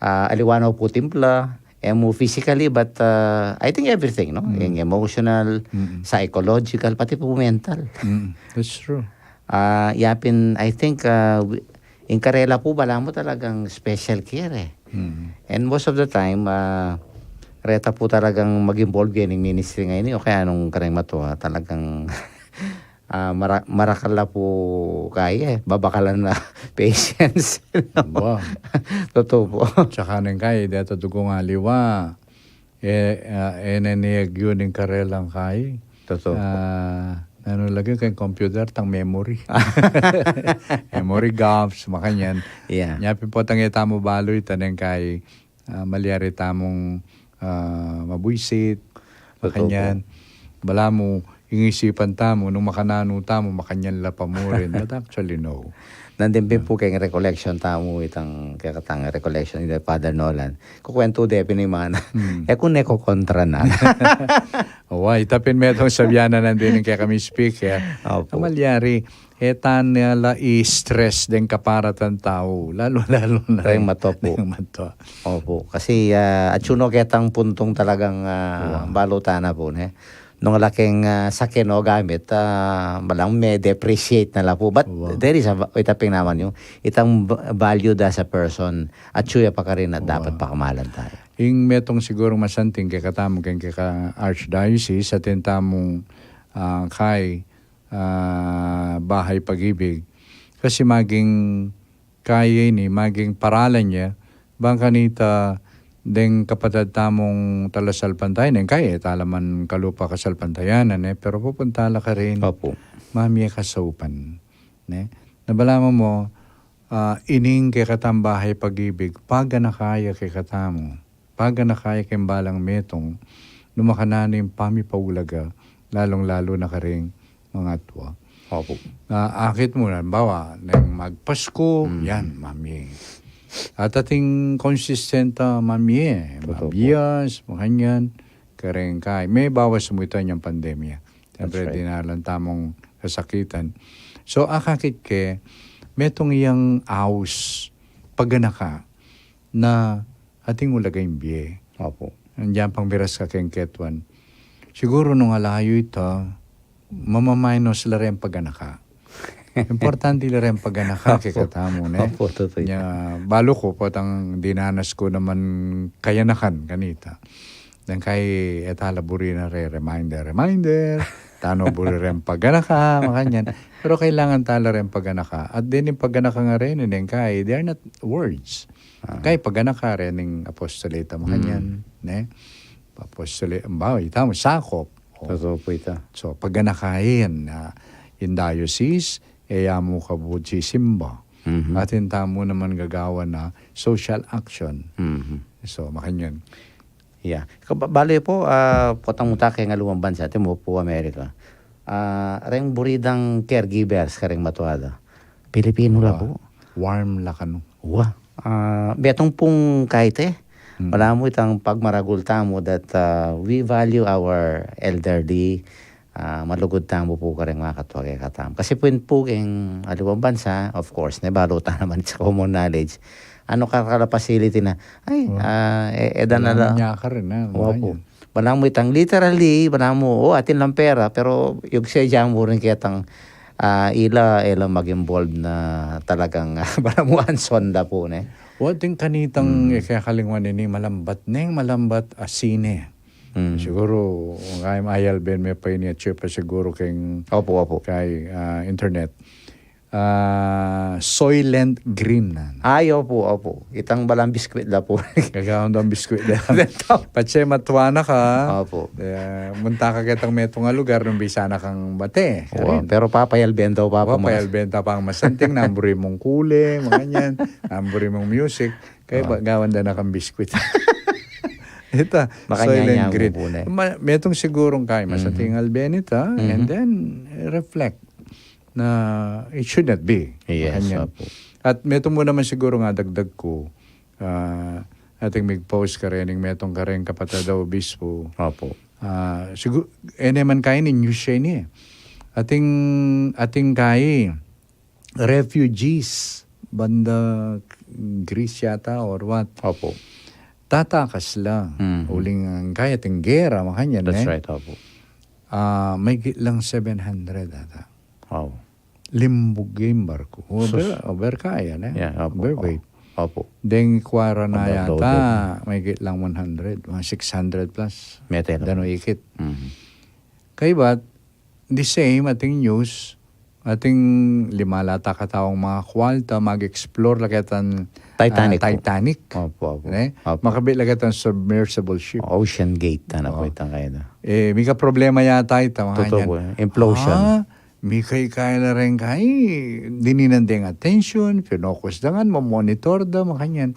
ah, aliwa na po timpla, e mu physically, but, ah, I think everything, no? Yung emotional, psychological, pati po mental. That's true. Ah, yapin, I think, ah, wi-, ing karela po, balamu talagang special care, e. And most of the time, ah, reta po talagang mag-involve keng ministry ngeni, o kaya nung kareng matua, talagang ah, mara-, marakal la po kaya, e. Babakalan na patience. Totoo po. Tsaka neng kai, deta dugung aliwa, e, ah, e na ni agyu ning karelang kai. Totoo po. Ah, nanu lagi keng computer, tang memory. Memory gaps, makanyan. Yeah. Nya pin po tang e tamu balu, ita neng kai, ah, malyari tamung, ah, mabuisit, makanyan. Balamu, ing isipan tamu, nung makananu tamu, makanyan la pa murin. But actually, no. Nandin pin pu keng recollection tamu, itang kekatang recollection ni Father Nolan. Kukuwentu de pin ing mana. Hmm. E ku ne kokontra na. Wa, ita pin metung sabian na nandin ing kekami speaker. Opo. Malyari, e ta na la i-stress deng kaparatan tau, lalu-lalu na reng matua pu. Reng matua. Opo. Kasi, ah, atyu no ketang puntung talagang, ah, balu ta na pu, ne? Nung ala keng, ah, sake no gamit, ah, balang me-depreciate na la pu. But there is a va-, ita pin naman yung, itang v-, valued as a person, atyu ya pa karin at dapat pakamalan tamu. Ing metung sigurung masanting kekatamu keng keka Archdiocese, atin tamung, ah, kai, ah, Bahay Pag-ibig. Kasi maging kaya ini, maging paralan ya, bang kanita deng kapatad tamung talasalpantaya, neng kai, e ta la man kalupa kasalpantayanan, e, pero pupunta la karin. Opo. Mamie kasaupan, ne? Na balamu mu, ah, ining kekatang Bahay Pag-ibig, paganaka ya kekatamu. Paganaka ya keng balang metung, nung makananu ing pamipaulaga, lalung-lalu na karing mangatua. Opo. Na akit mu, halimbawa, neng magPasku, yan, mamie. At ating consistent, ah, mamie, totoo po. Mabias, makanyan, kareng kai. Me bawas mu ita inyang pandemya. Siyempre, dinalan tamung kasakitan. So, akakit ke, metung yang aus, paganaka, na ating ulaga ing bie. Opo. Andiyan pang miras ka keng ketuan. Siguru nung alayu ita, mamaminus la reng paganaka. Importante la reng paganaka kekatamu, ne? Opo, totoo. Nya, balu ku potang dinanas ku naman kayanakan kanita. Deng kai e ta la buri na re-reminder, reminder. Tano buri reng paganaka, makanyan. Pero kailangan ta la reng paganaka. At deng paganaka nga reni, deng kai, they are not words. Kai paganaka reng apostolate, makanyan, ne? Apostolate, halimbawa, ita mu, sakop. O. Totoo po ita. So, paganaka yan, ah, ing diocese, e ya mu kabud sisimba. Mhm. Atin tamu naman gagawan na social action. Mhm. So, makanyan. Ya. Ka-, ba-, bale po, ah, potang mu ta keng aliwang bansa, atin mu pu Amerika. Ah, reng buri dang caregivers kareng matua da, Pilipinu la pu. Warm la kanu. Wa. Ah, metung pung kaite. Balamu itang pagmaragul tamu that, ah, we value our elderly. Ah, malugud tamu pu kareng makatua kekatamu. Kasi pu ing pu keng aliwang bansa, of course, ne, balu ta naman, it's common knowledge. Ano ka, kala facility na, ay, ah, e-, e da na la. Kailangan niya ka rin, ah, wa pu. Balamu itang literally, balamu, o, atin lang pera, pero yugse ja mu rin ketang, ah, ila, ila mag-involve na talagang, balamu anson da pu, ne? Wa, atin kanitang, e, kaya kalingwan ini, malambat neng, malambat a sine. Mm. Siguru, kaya mayalben me pa ini, atyu pa siguru keng, opo, opo, kay, ah, internet. Ah, Soylent Green na. Ay, opo, opo. Itang balang biskwit da pu. Gagawan dang biskwit da. Patse matua na ka. Opo. Eh, munta ka ketang metung a lugar, nung bisa na kang bate. Wa, karin. Pero papayalben da pu, wa, mas papayalben da pa masanting, namburi mung kule, makanyan, namburi mung music. Kaya ba, gawan da na kang biskwit. Ita, makanyan Soylent Green. Ma-, metung sigurung kai, masanting alben ita, and then, eh, reflect na it should not be. Yes, makanyan. Opo. At metung mu naman sigurung dagdag ku, ah, ating mig-post karening metung kareng kapatad a obispo. Opo. Ah, sigu-, e naman kai ini, news ya ini, e. Ating, ating kai, refugees, banda Greece yata or what. Opo. Tatakas la. Mhm. Uling ang kaya ating gera, makanyan, ne? That's right, opo. Ah, mahigit lang seven hundred ata. Wow. Limbug ya ing barku. Sus. Over, over kaya, ne? Yeah, opo, overweight. Opo. Deng kwara na yata, overloaded, mahigit lang one hundred, mga six hundred plus. Mete na. Dano ikit. Mhm. Kaybat, the same, ating news, ating lima la ta kataung mga kwalta, mag-explore la ketang, ah, Titanic po. Titanic. Opo, opo. Ne? Opo. Makabit la ketang submersible ship. Ocean Gate, ano po itang kaya na? Eh, mika problema yata ita, mga totoo yan. Po, implosion. Ah, mika ikaya la rin kay, dininan deng attention, finokus da ngan, mamonitor da, makanyan.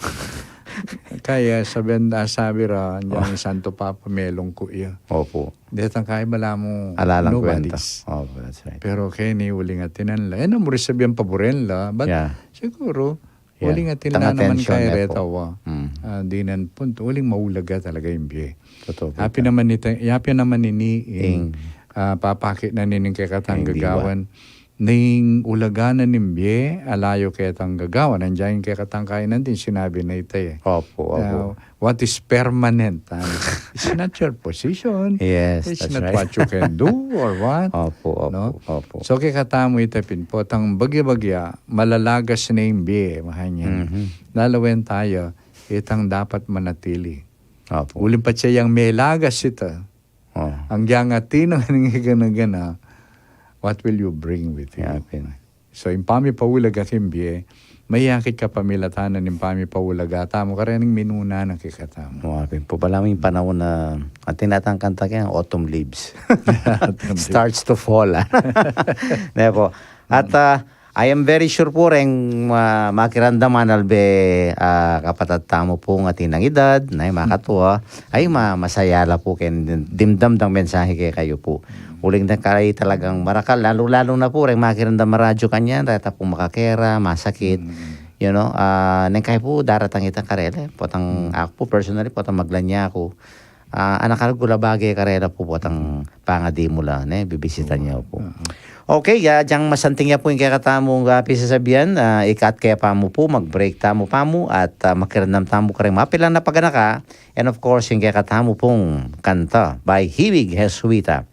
Kaya sabian da, sabi ra, anjang Santo Papa, melungkut ya. Opo. Detang kaya balamu, alalang kwenta. Nobodies. Opo, that's right. Pero keni uling atinan la. E na mu rin sabian paburen la, but siguru, uling atin la naman kaya reta wa. Mm. Ah, dinan punto, uling maulaga talaga ing bie. Totoo po. Apin naman ita, apin naman ini ing, ah, papakit na nining kekatang gagawan. Ning ulaga na ning bie, ala yu ketang gagawan. Anjang kekatang kainan atin sinabi na ita e. Opo, opo. Ah, what is permanent, ah, it's not your position. Yes, that's right. It's not what you can do or what. Opo, opo, opo. So, kekatamu ita pin potang bagya-bagya, malalagas na ing bie, makanyan. Mhm. Lalawen taya, itang dapat manatili. Opo. Uling patse yang melagas ita. Oh. Angyang atin ing gana-gana, what will you bring with you? Yapin. So, ing pamipaulaga king bie, mayakit kapamilatan na ning pamipaulaga tamu karening minuna na kekatamu. Yapin po, balamu ing panaun na, atin atang kanta keng autumn leaves. Autumn leaves. Starts to fall, ah. Ne po. At, ah, I am very sure po reng ma-, makiramdam manalbe, ah, kapatad tamu pung atin nang edad, ne, makatua, ay, ma-, masaya la po keng dimdam dang mensahe kekayu po. Uling deng karelang talagang marakal, lalu-lalu na po reng makiramdam maradyu kanyan, reta pung makakera, masakit. Mm. You know, ah, neng kayu po daratang ita karela, potang aku po personally, potang magla na aku. Ah, anak, anak ku la bage karela po potang pangadi mu la, ne, bibisita yu po. Oo. Okay, ah, agyang masanting ya po ing kekatamung, ah, pisasabian, ah, ikat ke pamu po, mag-break tamu pamu, at, ah, makiramdam tamu kareng mapilan a paganaka, and of course, ing kekatamu pung kanta by Hiwig Jesuita.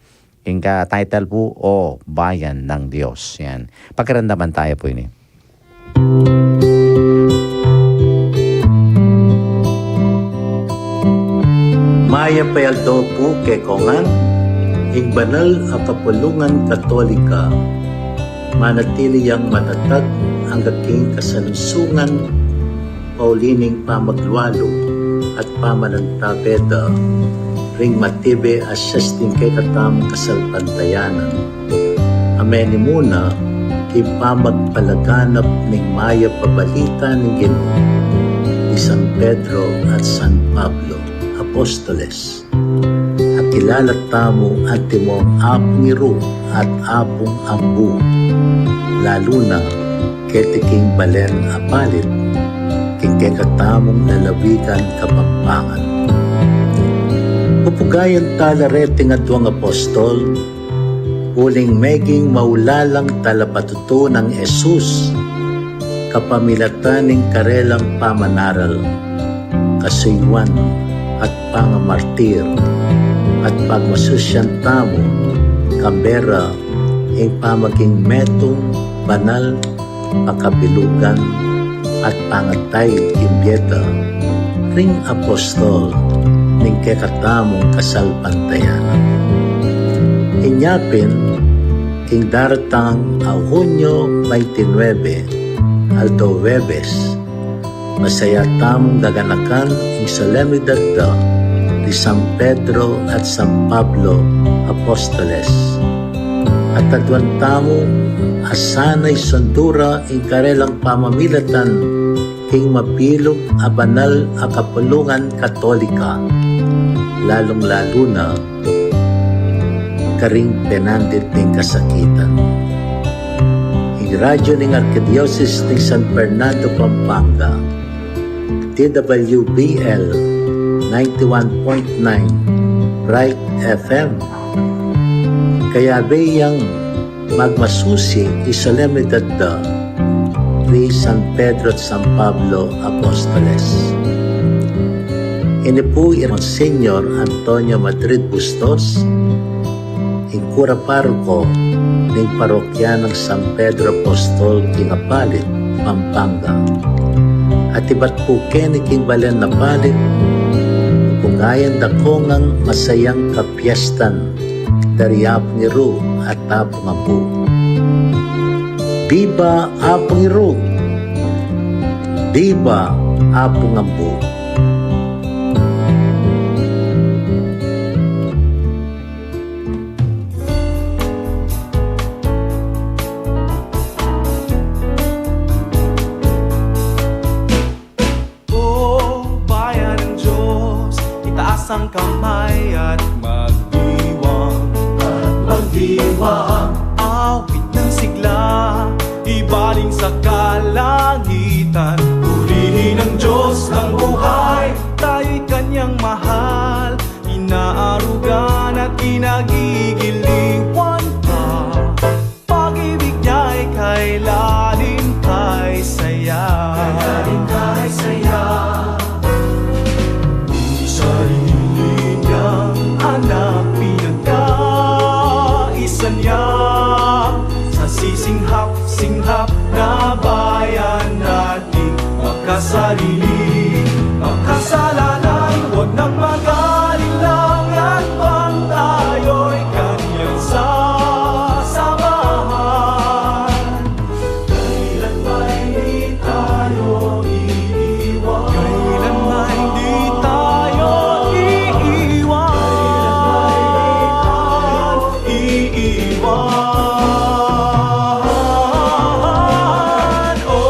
Ing ka-title po, O Bayan ng Diyos. Yan. Pakiramdaman taya po ini. Mayap a aldo pu kekongan, ing banal a kapulungan Katolika, manatili yang matatag angga king kasalungsungan, pauli ning pamaglualu at pamanantabe da ring matibe a sesting kekatamung kasalpantayanan. Ameni mu na king pamagpalaganap ning mayap a balita ning Ginu, ni San Pedro at San Pablo, apostoles. Akilala tamu antimong Apung Iru at Apung Ambu, lalu na keti king balen a palit, king kekatamung lalawigan Kapampangan. Pupugayan tala reting aduang apostol, uling meging maulalang talapatutu nang Jesus, kapamilatan ning karelang pamanaral, kasuyuan at pangamartir, at pagmasusian tamu, kambe ra ing pamaging metung, banal, pakabilugan, at pangatay king bie da ring apostol ning kekatamung kasalpantayanan. Inya pin, king daratang a Hunyo twenty-nine, aldo Huwebes, masaya tamung gaganakan ing solemnidad da ni San Pedro at San Pablo, apostoles. At aduan tamu a sana isundu ra ing karelang pamamilatan king mabilug a banal a kapulungan Katolika, lalung-lalu na karing penandit ning kasakitan. Ing radyu ning Arkidiosis ning San Fernando, Pampanga, D W B L ninety-one point nine Bright F M. Kayabe yang magmasusi ing solemnidad da ri San Pedro at San Pablo Apostoles. Ini pu i Monsignor Antonio Madrid Bustos, ing kura paroko ning parokya nang San Pedro Apostol king Apalit, Pampanga. At ibat pu keni king balen Apalit, pupungayan da kongang masayang kapiestan da ri Apung Iru at Apung Ambu. Biba Apung Iru! Biba Apung Ambu! O bayan sa kalangitan. Purihin ang Diyos ng buhay, tayo'y kanyang mahal, inaarugan at kinagigiliwan pa. Pag-ibig niya'y kailalim, kaisaya. Kailalim, kaisaya. Sarili niyang anak, pinagkaisa niya sa sisinghap-singhap na bayan nating makasarili, makasalanan. Huwag nang mag-alinlangan, bang tayo'y kanyang sasamahan. Kailan ba hindi tayo iiwan? Kailan ba hindi tayo iiwan? Kailan ba hindi tayo iiwan? O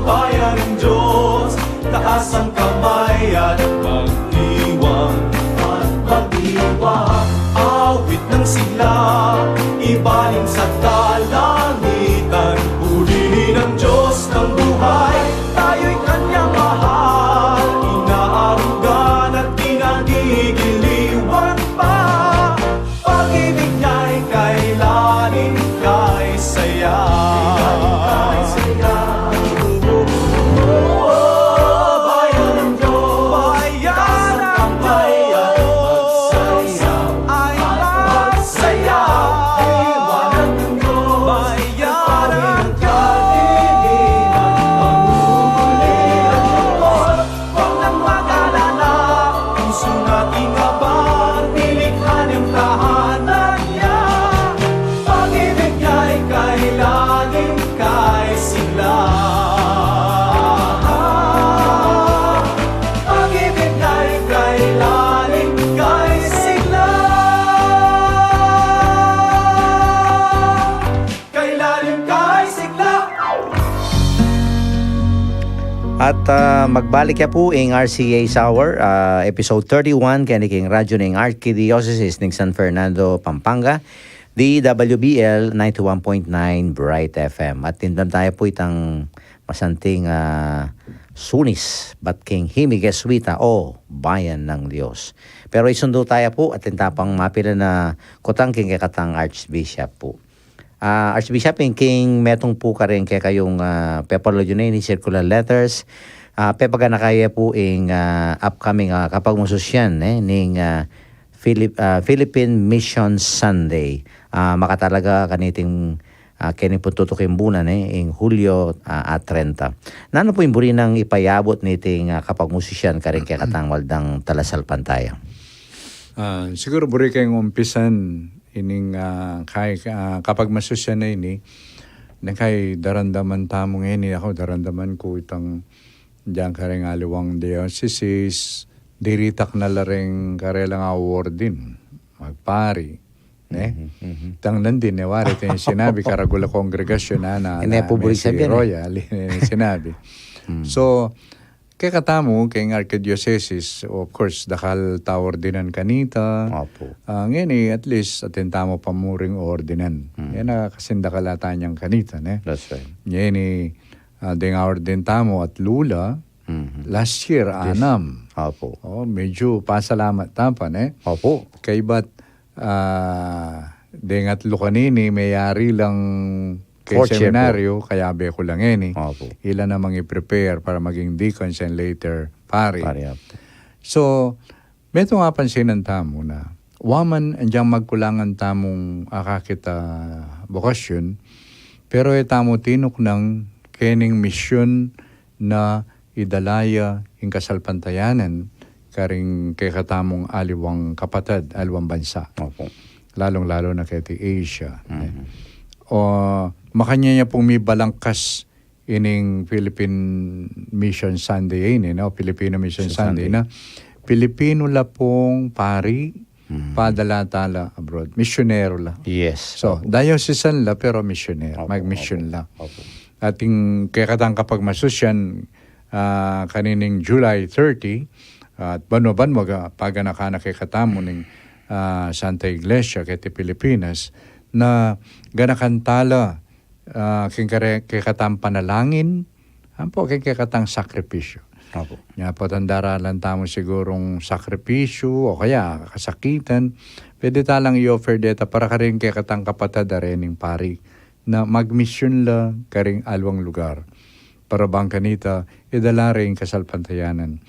bayan ng Diyos, taas ang kamay at magdiwang, at magdiwang. Awit ng sigla, ibaling sa kalangitan. Purihin ang Diyos ng buhay, tayo'y kanyang mahal. Inaarugan at kinagigiliwan pa. Pag-ibig niya'y kailalim, kaisaya. Kailalim, kaisaya. Bayan ng Diyos, bayan ng Diyos, ay masaya. Liwanag ng Diyos, bayan ng Diyos. Huwag nang mag-alala, puso nating abang, nilikha niyang tahanan niya. Pag-ibig niya'y kailalim, kaisigla. Pag-ibig niya'y kailalim, kaisigla. Kailalim, kaisigla. At, ah, magbalik ya pu ing R C A's Hour, ah, episode thirty-one, keni king radyo ning Archdiocese ning San Fernando, Pampanga, D W B L ninety-one point nine Bright F M. At tindan tayo pu itang masanting, ah, sunis, bat king himig Jesuita, O Bayan ng Diyos. Pero isundu tayo pu, atin ta pang mapilan a kutang king kekatang Archbishop pu. Ah, Archbishop, ing king metung pu karing kekayung, ah, pepaludyu na ini, circular letters, ah, pepaganaka ya pu ing, ah, upcoming, ah, kapagmususian, eh, ning, ah, Philip-, ah, Philippine Mission Sunday. Ah, makatalaga kaniting, ah, keni pung tutuking buna, eh, ing Hulyo, ah, ah, trenta. Nanu pu ing buri nang ipayabut niting, ah, kapagmususian karing kekatang waldang talasalpantaya? Ah, siguru buri keng umpisan ining, ah, kay, ah, kapagmasusian a ini, nung kay daramdaman tamu ngeni, aku daramdaman ku itang dinan karing aliwang diocese, diritak na la ring karelang a-ordain magpari, ne? Mhm, mhm. Tang nandin, ne, wari, ito ing sinabi, karagul a kongregasyon na, na, Ine na, pu buri may sabian, eh. Royal, ine sinabi. Mm. So, kekatamu, keng archdiocese, of course, dakal ta-ordinan kanita. Opo. Ah, ngeni, at least, atin tamu pa muring ordinan. Mm. Yan na kasing dakal a tanyang kanita, ne? That's right. Ngeni, ah, deng a-ordain tamu atlu la, Mhm. last year, Yes. anam. Opo. Oh, medyo pasalamat ta pa, ne? Opo. Kaybat, ah, deng atlu kanini, meyari lang keng Fourth year po. Seminaryo, kayabe ku la ngeni. Opo. Ila namang i-prepare para maging deacons and later pari. Pari, opo. So, metung apansinan tamu na, wa man agyang magkulangan tamung akakit a bokasyon, pero e tamu tinuknang kening misyon na idala ya ing kasalpantayanan karing kekatamung aliwang kapatad, aliwang bansa. Opo. Lalung-lalu na keti Asia, eh. Mhm. O, makanyan ya pung mibalangkas ining Philippine Mission Sunday ini, no? Filipino Mission Mission Sunday Sunday. Na Pilipino la pung pari, Mhm. padala tala abroad. Misyonero la. Yes. So, Opo. diocesan la, pero misyonero. Opo, Mag-mission opo, la. opo. At ing kekatang kapagmasusian, ah, kanining July thirty, at banwa-banwa ga-, paganakan na kekatamu ning, ah, Santa Iglesia keti Pilipinas, na ganakan tala ah, king kare-, kekatang panalangin, ampo king kekatang sakripisyu. Opo. Nya potang daralan tamu sigurung sakripisyu o kaya kasakitan, pwede ta lang i-offer deta para karing kekatang kapatad a rening pari na magmisyun la karing aliwang lugar. Para bang kanita, idala ring kasalpantayanan.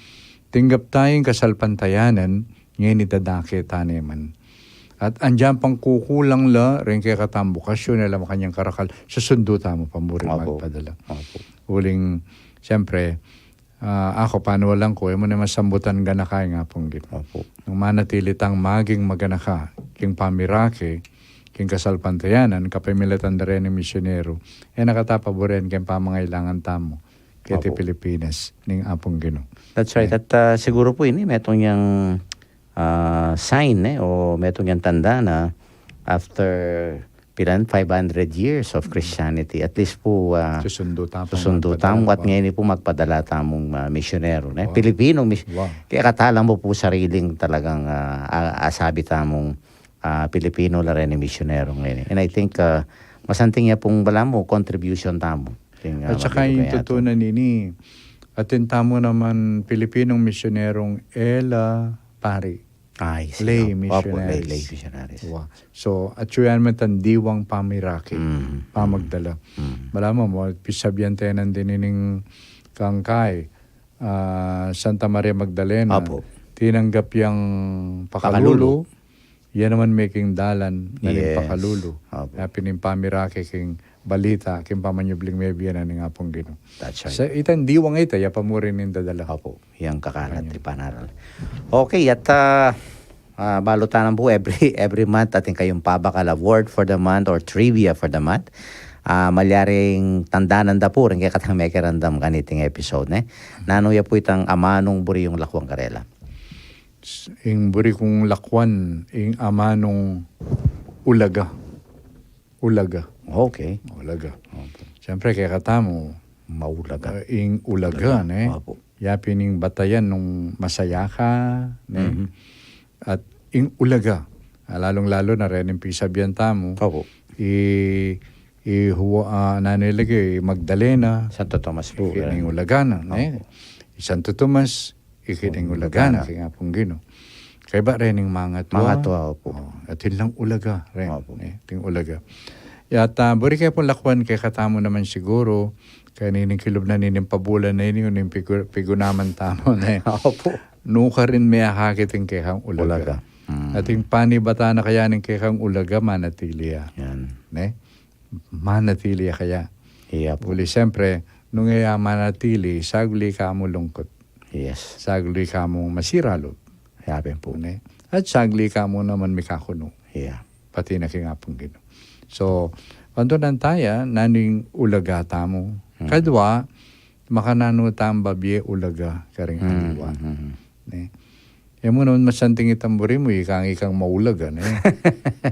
Tinggap taya ing kasalpantayanan, ngeni dadake ta ne man. At andiyan pang kukulang la, ring kekatang bukasyon, e la makanyan karakal, susundu tamu pa mu ring Opo. magpadala. Opo. Uling, siyempre, ah, aku, paniwalang ku, e mu ne masambutan ganaka ing Apung Ginu. Opo. Nung manatili tang maging maganaka, king pamirake, king kasalpantayanan, kapamilatan da reng misyonero, e na kata paburen king pamangailangan tamu, keti Opo. Pilipinas, ning Apung Ginu. That's right. Eh. At, ah, siguro po ini, metung yang, ah, sign, eh, o metung yang tanda na after pilan, five hundred years of Christianity. At least po, ah, Susundu tamu, susundu magpadala tamu, at pa. Ngayon po magpadala tamung, ah, misyonero, ne? Wow. Pilipinong mis-, Wow. kaya katalang mo po sariling talagang, ah, a-, asabi tamung, ah, Pilipino la rin misyonero ngayon. And I think, ah, masanting ya pong bala mo, contribution tamu. King, ah, At saka mabilog yung kaya to. Tutunan ini, atin tamu naman Pilipinong misyonerong e la pari. Ay, Lay sino? Opo, lay, missionaries. Lay missionaries. Wa. So, atyu yan man tang diwang pamiraki, Mm, pamagdala. Mm. Bala mo, mo, pisabian tayo ng dinining kangkay, ah, Santa Maria Magdalena. Opo. Tinanggap yang Pakalulu. Pakalulu. Yan naman making dalan na ning Yes. Pakalulu. Opo. Kaya pining pamiraki king balita, king pamanyubling mebie na ning Apung Ginu. That's right. Sa itang diwang ita, ya pa mu rin ning dadala. Opo, yang kakalat Ayan. Di panaral. Okay, at, ah, ah, balu ta na pu every, every month atin kayung pabakal a word for the month or trivia for the month. Ah, malyaring tandanan da pu, ring kekatang mekiramdam kaniting episode, ne? Nanu ya pu itang amanung buri yung lakuan karela? S-, ing buri kung lakuan, ing amanung ulaga. Ulaga. Okay. Ulaga. Opo. Siyempre, kekatamu, Maulaga. eh, ing ulaga, Ulaga. ne? Opo. Yapin ing batayan nung masaya ka, ne? Mhm. At ing ulaga, ah, lalung-lalu na rin ing pisabian tamu, Opo. i, i huwa, ah, nanu lagi, i Magdalena, Santo Tomas po, ikit ning eh. ulaga na, ne? Opo. I Santo Tomas, ikit ning Opo, ulaga na, ulaga na. King Apung Ginu. Kaya ba rin ing mangatwa? Mangatwa, opo. Oh, at yun lang ulaga rin, Opo. eh, king ulaga. At, ah, buri kaya pong lakuan kekatamu naman siguro, kaya nining kilub na nining pabulan na ini, uning pigu-, pigunaman tamu, ne? Opo. Nukarin me akakit ing kekang ulaga. Ulaga. Mm. At ing panibatan na kaya ning kekang ulaga, manatili ya. Yan. Ne? Manatili ya kaya. Iya po. Uli, siyempre, nung iya manatili, saguli ka mu lungkot. Yes. Saguli ka mu masira lub. Yapin po. Ne? At saguli ka mu naman mikakunu. Iya. Pati na king Apung Ginu. So, pantunan taya, nanu ing ulaga tamu. Hmm. Kadwa, makananu tang babie ulaga karing Hmm, aliwa. hmm, hmm. Ne? E mu naman masanting itang buri mu, ikang, ikang maulaga, ne?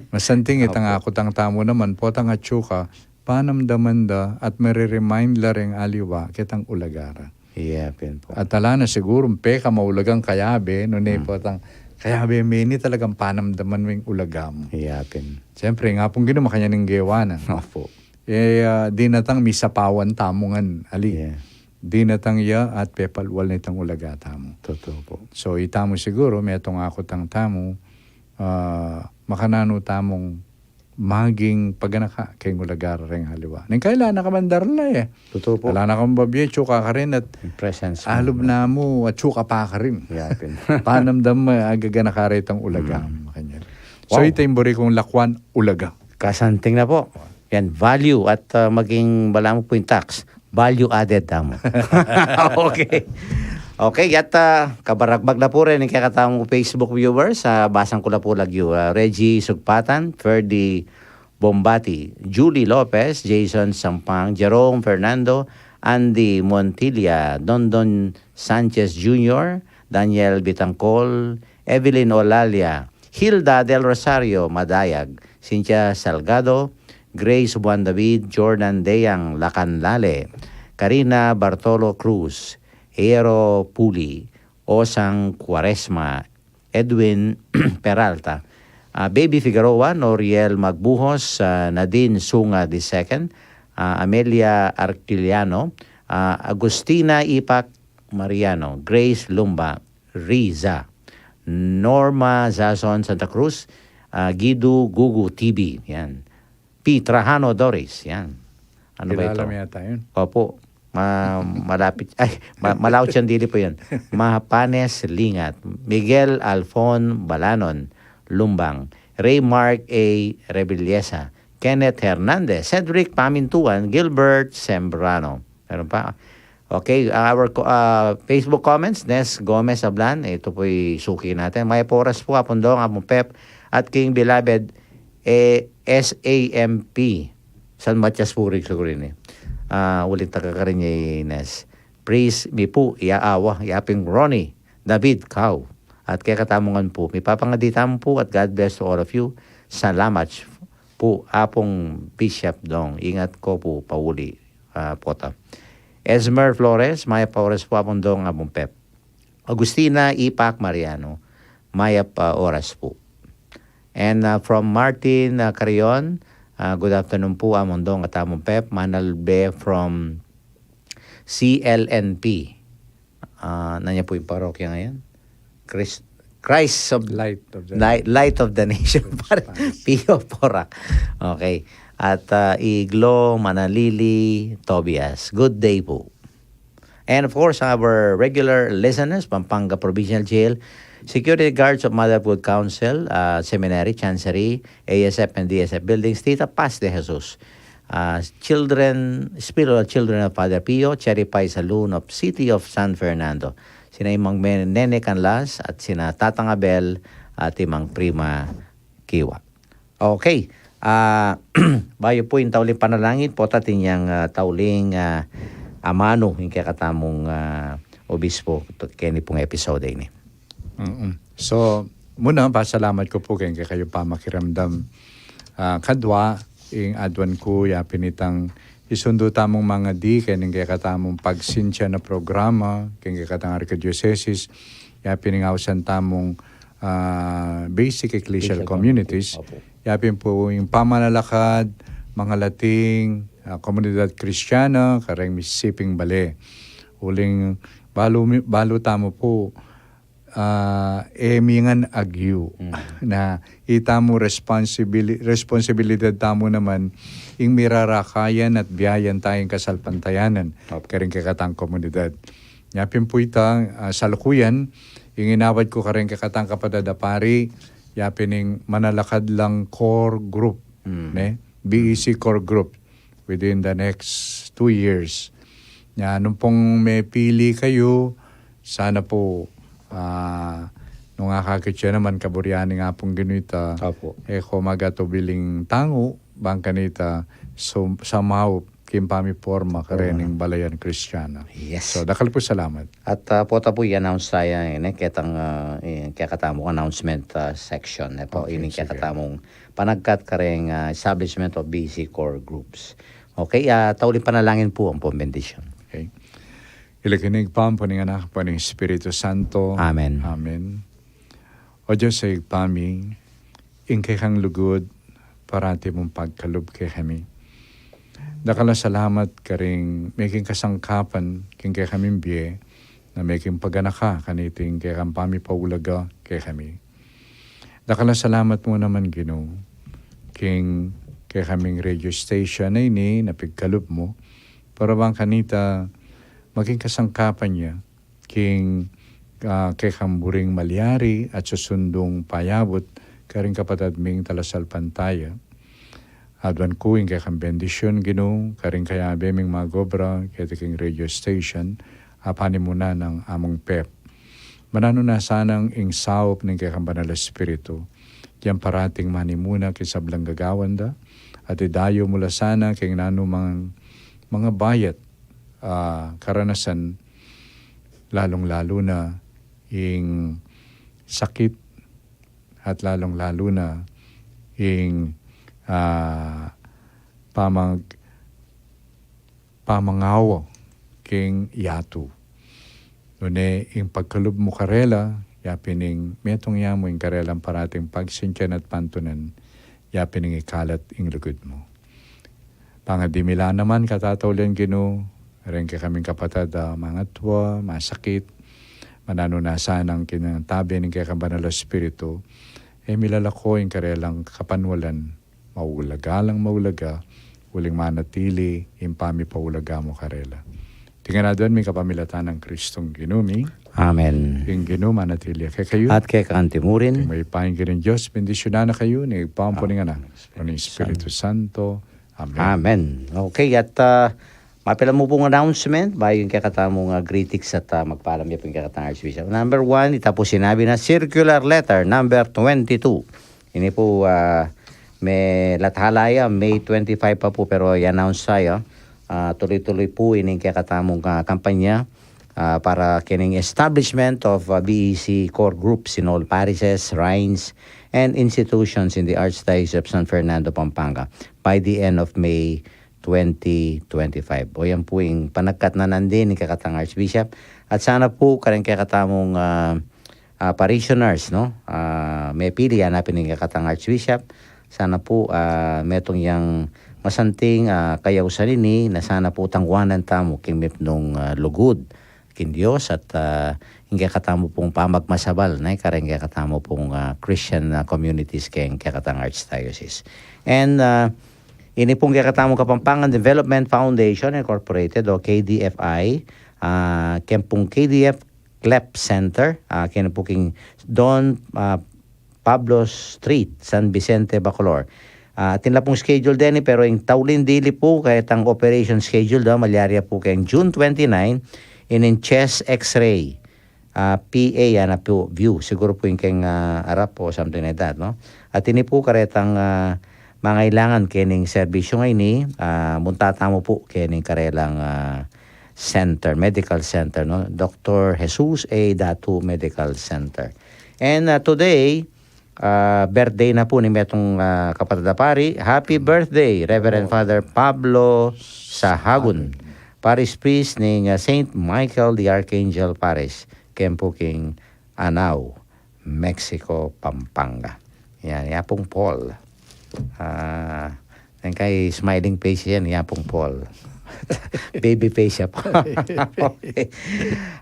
Masanting itang Opo. akutang tamu naman, potang atyu ka, panamdaman da at mare-remind la ring aliwa, kitang ulaga ra. Iya, pin po. At ala na siguro, pekamaulagang kayabe, nune Hmm. potang, kayabe mini talagang panamdaman mu ing ulaga mu. Iya, pin. Siyempre, ing Apung Ginu makanyan ing gewa na. Opo. E, ah, dinatang misapawan tamu ngan, ali. Iya. Dinatang ya at pepalwal na itang ulaga tamu. Totoo po. So, itamu siguro, metung akutang tamu, ah, makananu tamung maging paganaka keng ulaga ra ring aliwa. Ning kailan na ka man darla, e. Totoo po. Ala na kang babie, atyu ka karin at Yung presence mo. alub na mu, atyu ka pa karin. Yapin. Panamdam mu, agaganaka ra itang ulaga Mm. mu, makanyan. So, Wow. ita ing buri kung lakuan, ulaga. Kasanting na po. Yan, value at, ah, maging balamu po yung tax. Value added tamu. Okay. Okay, at, ah, kabaragbag na po rin yung kaya katamu Facebook viewers. Ah, basang ko na po lagyu. Ah, Reggie Sugpatan, Ferdy Bombati, Julie Lopez, Jason Sampang, Jerome Fernando, Andy Montilla, Dondon Sanchez Junior, Daniel Bitangcol, Evelyn Olalia, Hilda Del Rosario Madayag, Cynthia Salgado, Grace Buan David, Jordan Deyang Lacanlale, Karina Bartolo Cruz, Eero Puli, Osang Cuaresma, Edwin Peralta, ah, Baby Figueroa, Noriel Magbuhos, ah, Nadine Sunga the second, ah, Amelia Artiliano, ah, Agustina Ipac Mariano, Grace Lumba, Riza, Norma Zazon Santa Cruz, ah, Gidu Gugu T V, yan. P. Trajano Doris, yan. Ano ba ito? Kilala mo yata yun. Opo. Ma malapit, ay, ma malaot yang dili po yun. Mahapanes Lingat, Miguel Alfon Balanon Lumbang, Ray Mark A. Revillesa, Kenneth Hernandez, Cedric Pamintuan, Gilbert Sembrano. Meron pa? Okay, our co- ah, Facebook comments, Nes Gomez Ablan, ito po'y suki natin. Mayap a oras po, Apung Dong, Apung Pep, at king beloved, eh, S A M P. San Matias po rin siguro ini. Ah, ulit taga karin niya, Ines. Praise me po, ya awa, ya ping Ronnie, David, Kau. At kekatamung ngan po, mipapangadi tamu po at God bless to all of you. Salamat po, Apung Bishop Dong. Ingat ko po, pauli, ah, pota. Esmer Flores, mayap a oras po, Apung Dong, Apung Pep. Agustina Ipac Mariano, mayap a oras po. And, ah, from Martin, ah, Carrion, ah, good afternoon po, Among Dong at Among Pep. Manalbe from C L N P. Ah, nanya po yung parokya ngayon? Chris, Christ of Light of the Light, Light of the Nation. Pare, Pio Porac. Okay. At, ah, Iglo Manalili Tobias. Good day po. And of course, our regular listeners, Pampanga Provincial Jail, security guards of Motherhood Council, uh, Seminary, Chancery, A S F and D S F buildings, Tita Paz de Jesus, uh, children, spiritual children of Father Pio, Cherry Pie Saloon of City of San Fernando, sina Imang Men- Nene Canlas at sina Tatang Abel at Imang Prima Kiwa. Okay. Ah, bayu pu ing tauling panalangin, pota atin yang, ah, tauling, ah, amanu ing kekatamung, ah, obispo keni pung episode ini. Mm-mm. So, muna, pasalamat ku pu keng kekayung pamakiramdam. Ah, kadwa, ing aduan ku, yapin itang isundu tamung mangadi keni ing kekatamung pagsinsia na programa keng kekatang arkidiosesis, yapin ing ausan tamung, ah, basic ecclesial communities. Opo. Yapin pu ing pamanalakad, mangalating, ah, komunidad Kristiana kareng misisiping bale. Uling balu, balu tamu pu, ah, e mi ngan agyu na itamu responsibili-, responsibilidad tamu naman ing mirarakayan at biayan taya ing kasalpantayanan kareng kekatang komunidad. Yapin pu ita, ah, salukuyan, ing inawad ku kareng kekatang kapatad a pari, yapin ing manalakad lang core group, ne? B E C core group within the next two years. Nya, nung pung mepili kayu, sana pu, ah, nung akakit ya naman kaburian ning Apung Ginu ita, e ko magatubiling tangu, bang kanita, so, somehow, king pamiporma karening balayan Kristiana. Yes. So, dakal pu salamat. At, ah, pota pu i-announce taya ini, ketang, ah, i-, kekatamung announcement, ah, section, ne pu, ini kekatamung panagkat kareng, ah, establishment of B C core groups. Okay, ah, tauling panalangin pu ampong bendisyon. Okay. King lagyu ning Ibpa, ampon ning Anak, ampon ning Espiritu Santo. Amen. Amen. O Dios a Ibpa mi, ing kekang lugud parati mung pagkalub kekami. Dakal a salamat karing meking kasangkapan king kekaming bie, na meking paganaka kaniting kekang pamipaulaga kekami. Dakal a salamat mu naman, Ginu, king kekaming radio station a ini na pigkalub mu, para bang kanita maging kasangkapan ya king, ah, kekang buring malyari at susundung payabut karing kapatad ming talasalpantaya. Aduan ku ing kekang bendisyun, Ginu, karing kayabe ming magobra keti king radio station a panimunan nang Among Pep. Mananu na sanang ing saup ning kekang Banal a Espiritu yang parating manimuna king sablang gagawan da, at idayu mu la sana king nanumang mga bayat, ah, karanasan, lalung-lalu na ing sakit, at lalung-lalu na ing, ah, pamag-, pamangawa king yatu. Nune ing pagkalub mu karela, yapin ing metung ya mu ing karelang parating pagsintian at pantunan, yapin ing ikalat ing lugud mu. Pangadimila naman katataulian Ginu, reng kekaming kapatad a mangatua, masakit, mananu na sanang kinatabi ning kekang Banal a Espiritu, e milalako ing karelang kapanwalan, maulaga lang maulaga, uling manatili ing pamipaulaga mu karela. Iti ngan aduan mi kapamilatan nang Kristong Ginu mi. Amen. Ing Ginu manatili kekayu. At keka anti mu rin. Ing mayupayang Ginung Dios, bendisyunan na kayu, ning Ibpa, ampo ning Anak, ampo ning Espiritu Santo. Amen. Amen. Okay, at ah, mapilan mu pung announcement, bayu ing kekatamung ah, greetings at ah, magpalam ya pu ing kekatang Archbishop. Number one, ita pu sinabi na circular letter number twenty-two. Ini pu ah, me lathala ya, May twenty-five pa pu, pero i-announce taya. Ah, tuloy-tuloy pu ining kekatamung ah, kampanya ah, para kening establishment of ah, B E C core groups in all parishes, shrines, and institutions in the Archdiocese of San Fernando, Pampanga by the end of May twenty twenty-five. O yan pu ing panagkat na nandin ning kekatang Archbishop. At sana pu kareng kekatamung ah, ah, parishioners, no? Ah, mepili, yan na pin ing kekatang Archbishop. Sana pu ah, metung yang masanting ah, kayausan ini, na sana pu tangwanan tamu king mipnung ah, lugud king Dios at ah, ing kekatamu pung pamagmasabal, ne, kareng kekatamu pung ah, Christian ah, communities keng kekatang Archdiocese. And ah, ini pung kekatamu Kapampangan Development Foundation Incorporated o K D F I, ah, ken pung K D F Clep Center, ah, ken pu king Don ah, Pablo Street, San Vicente, Bacolor. Ah, atin la pung schedule deni, pero ing tauli dili pu, kayatang operation schedule da, malyari ya pu keng June twenty-nine, ining chest X-ray, ah, P A, yan na pu, view, siguro pu ing keng ah, arap o something like that, no? At ini pu karetang ah, mangailangan kening serbisyu ngeni, ah, munta tamu pu kening karelang ah, center, medical center, no? Doctor Jesus A. Datu Medical Center. And ah, today, ah, birthday na pu ning metung ah, kapatad a pari. Happy birthday, Reverend Father Pablo Sahagun, Parish Priest ning ah, Saint Michael the Archangel Parish, ken pu king Anao, Mexico, Pampanga. Yan, ya pung Paul. Ah, yan kay smiling face yan, ya pung Paul. Baby face ya pu. Okay.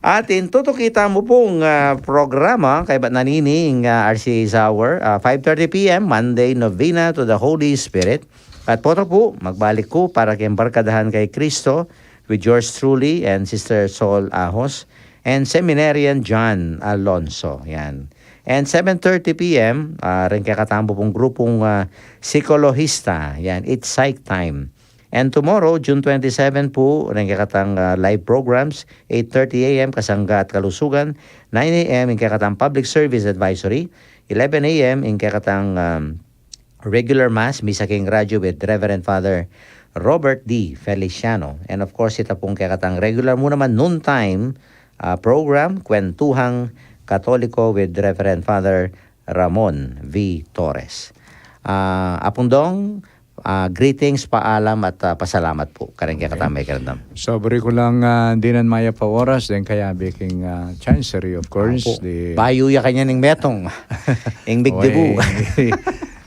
At ing tutuki tamu pung ah, programa, kaybat na nini ing ah, R C A's Hour, ah, five thirty P M, Monday Novena to the Holy Spirit. At potro pu, magbalik ku para keng Barkadahan kay Kristo with yours truly and Sister Sol Ahos and Seminarian John Alonso. Yan. And seven thirty P M, ah, reng kekatamu pung grupung ah, Psikolohista. Yan, it's psych time. And tomorrow, June twenty-seven pu, reng kekatang ah, live programs, eight thirty A M, Kasangga at Kalusugan, nine A M, ing kekatang Public Service Advisory, eleven A M, ing kekatang um, regular Mass, Misa king Radyo with Reverend Father Robert D. Feliciano. And of course, ita pung kekatang regular mu naman noontime ah, program, Kwentuhang Katoliko with Reverend Father Ramon V. Torres. Ah, Apung Dong, ah, greetings, paalam at ah, pasalamat pu kareng kekatang mekiramdam. Sobra ku lang ah, dinan mayap a oras, deng kayabe king ah, Chancery, of course. Opo. Di bayu ya kanyan ning metung. Ing bigdibu. Oy.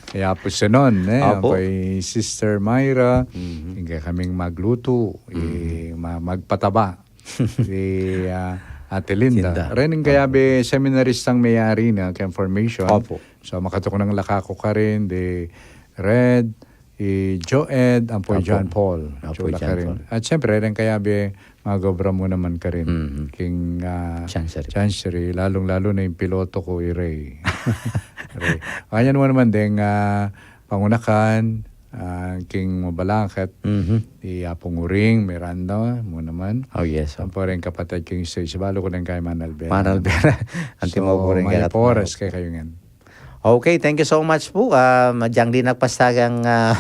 Kaya pu sinon, eh, opo. Kay Sister Myra, mhm, ing kekaming maglutu, mhm, i, ma-, magpataba. Di ah, Ate Linda. Linda. Ren ing kayabe seminaristang meyari na keng formation. Opo. So, makatuknang la kaku karin, di Red, i Joed, ampo i John Paul. Opo, i John Paul. At siyempre, ren kayabe, mag-obra mu naman karin. Mhm. King ah, Chancery. Chancery, lalung-lalu na ing piloto ku, i Ray. Ray. Kanyan mu naman deng ah, pangunakan, ah, king mabalakat, mhm, i Apung Uring Miranda mu naman. Oh, yes, oh. Ampo reng kapatad king stage, balu ku neng kay Manalbera. Manalbera. Anti mo pu ring mayap a oras kekayu ngan. Okay, thank you so much pu. Ah, madyang di nagpasagang ah,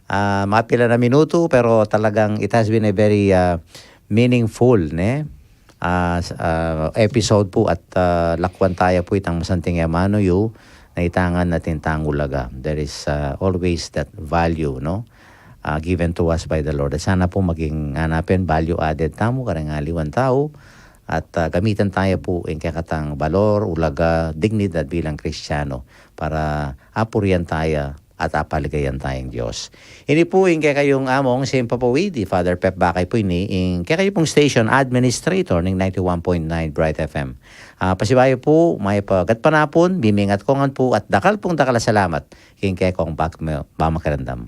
ah, mapilan a minutu, pero talagang it has been a very ah, meaningful, ne? Ah, s-, ah, episode pu at ah, lakwan taya pu itang masanting a amanu yu, na itang ngan atin tang ulaga. There is ah, always that value, no? Ah, given to us by the Lord. At sana pu maging ngana pin value added tamu kareng aliwang tau at ah, gamitan taya pu ing kekatang balor, ulaga, dignidad bilang Kristiyano para apurian taya at apaligayan tayang Dios. Ini pu ing kekayung among simpapawid, i Father Pep Bakay pu ini, ing kekayu pung station administrator ning ninety-one point nine Bright F M. Ah, pasibayu pu, mayap a gatpanapun, bimingat ko ngan pu, at dakal pung dakal a salamat king kekong bak-, bamakiramdam.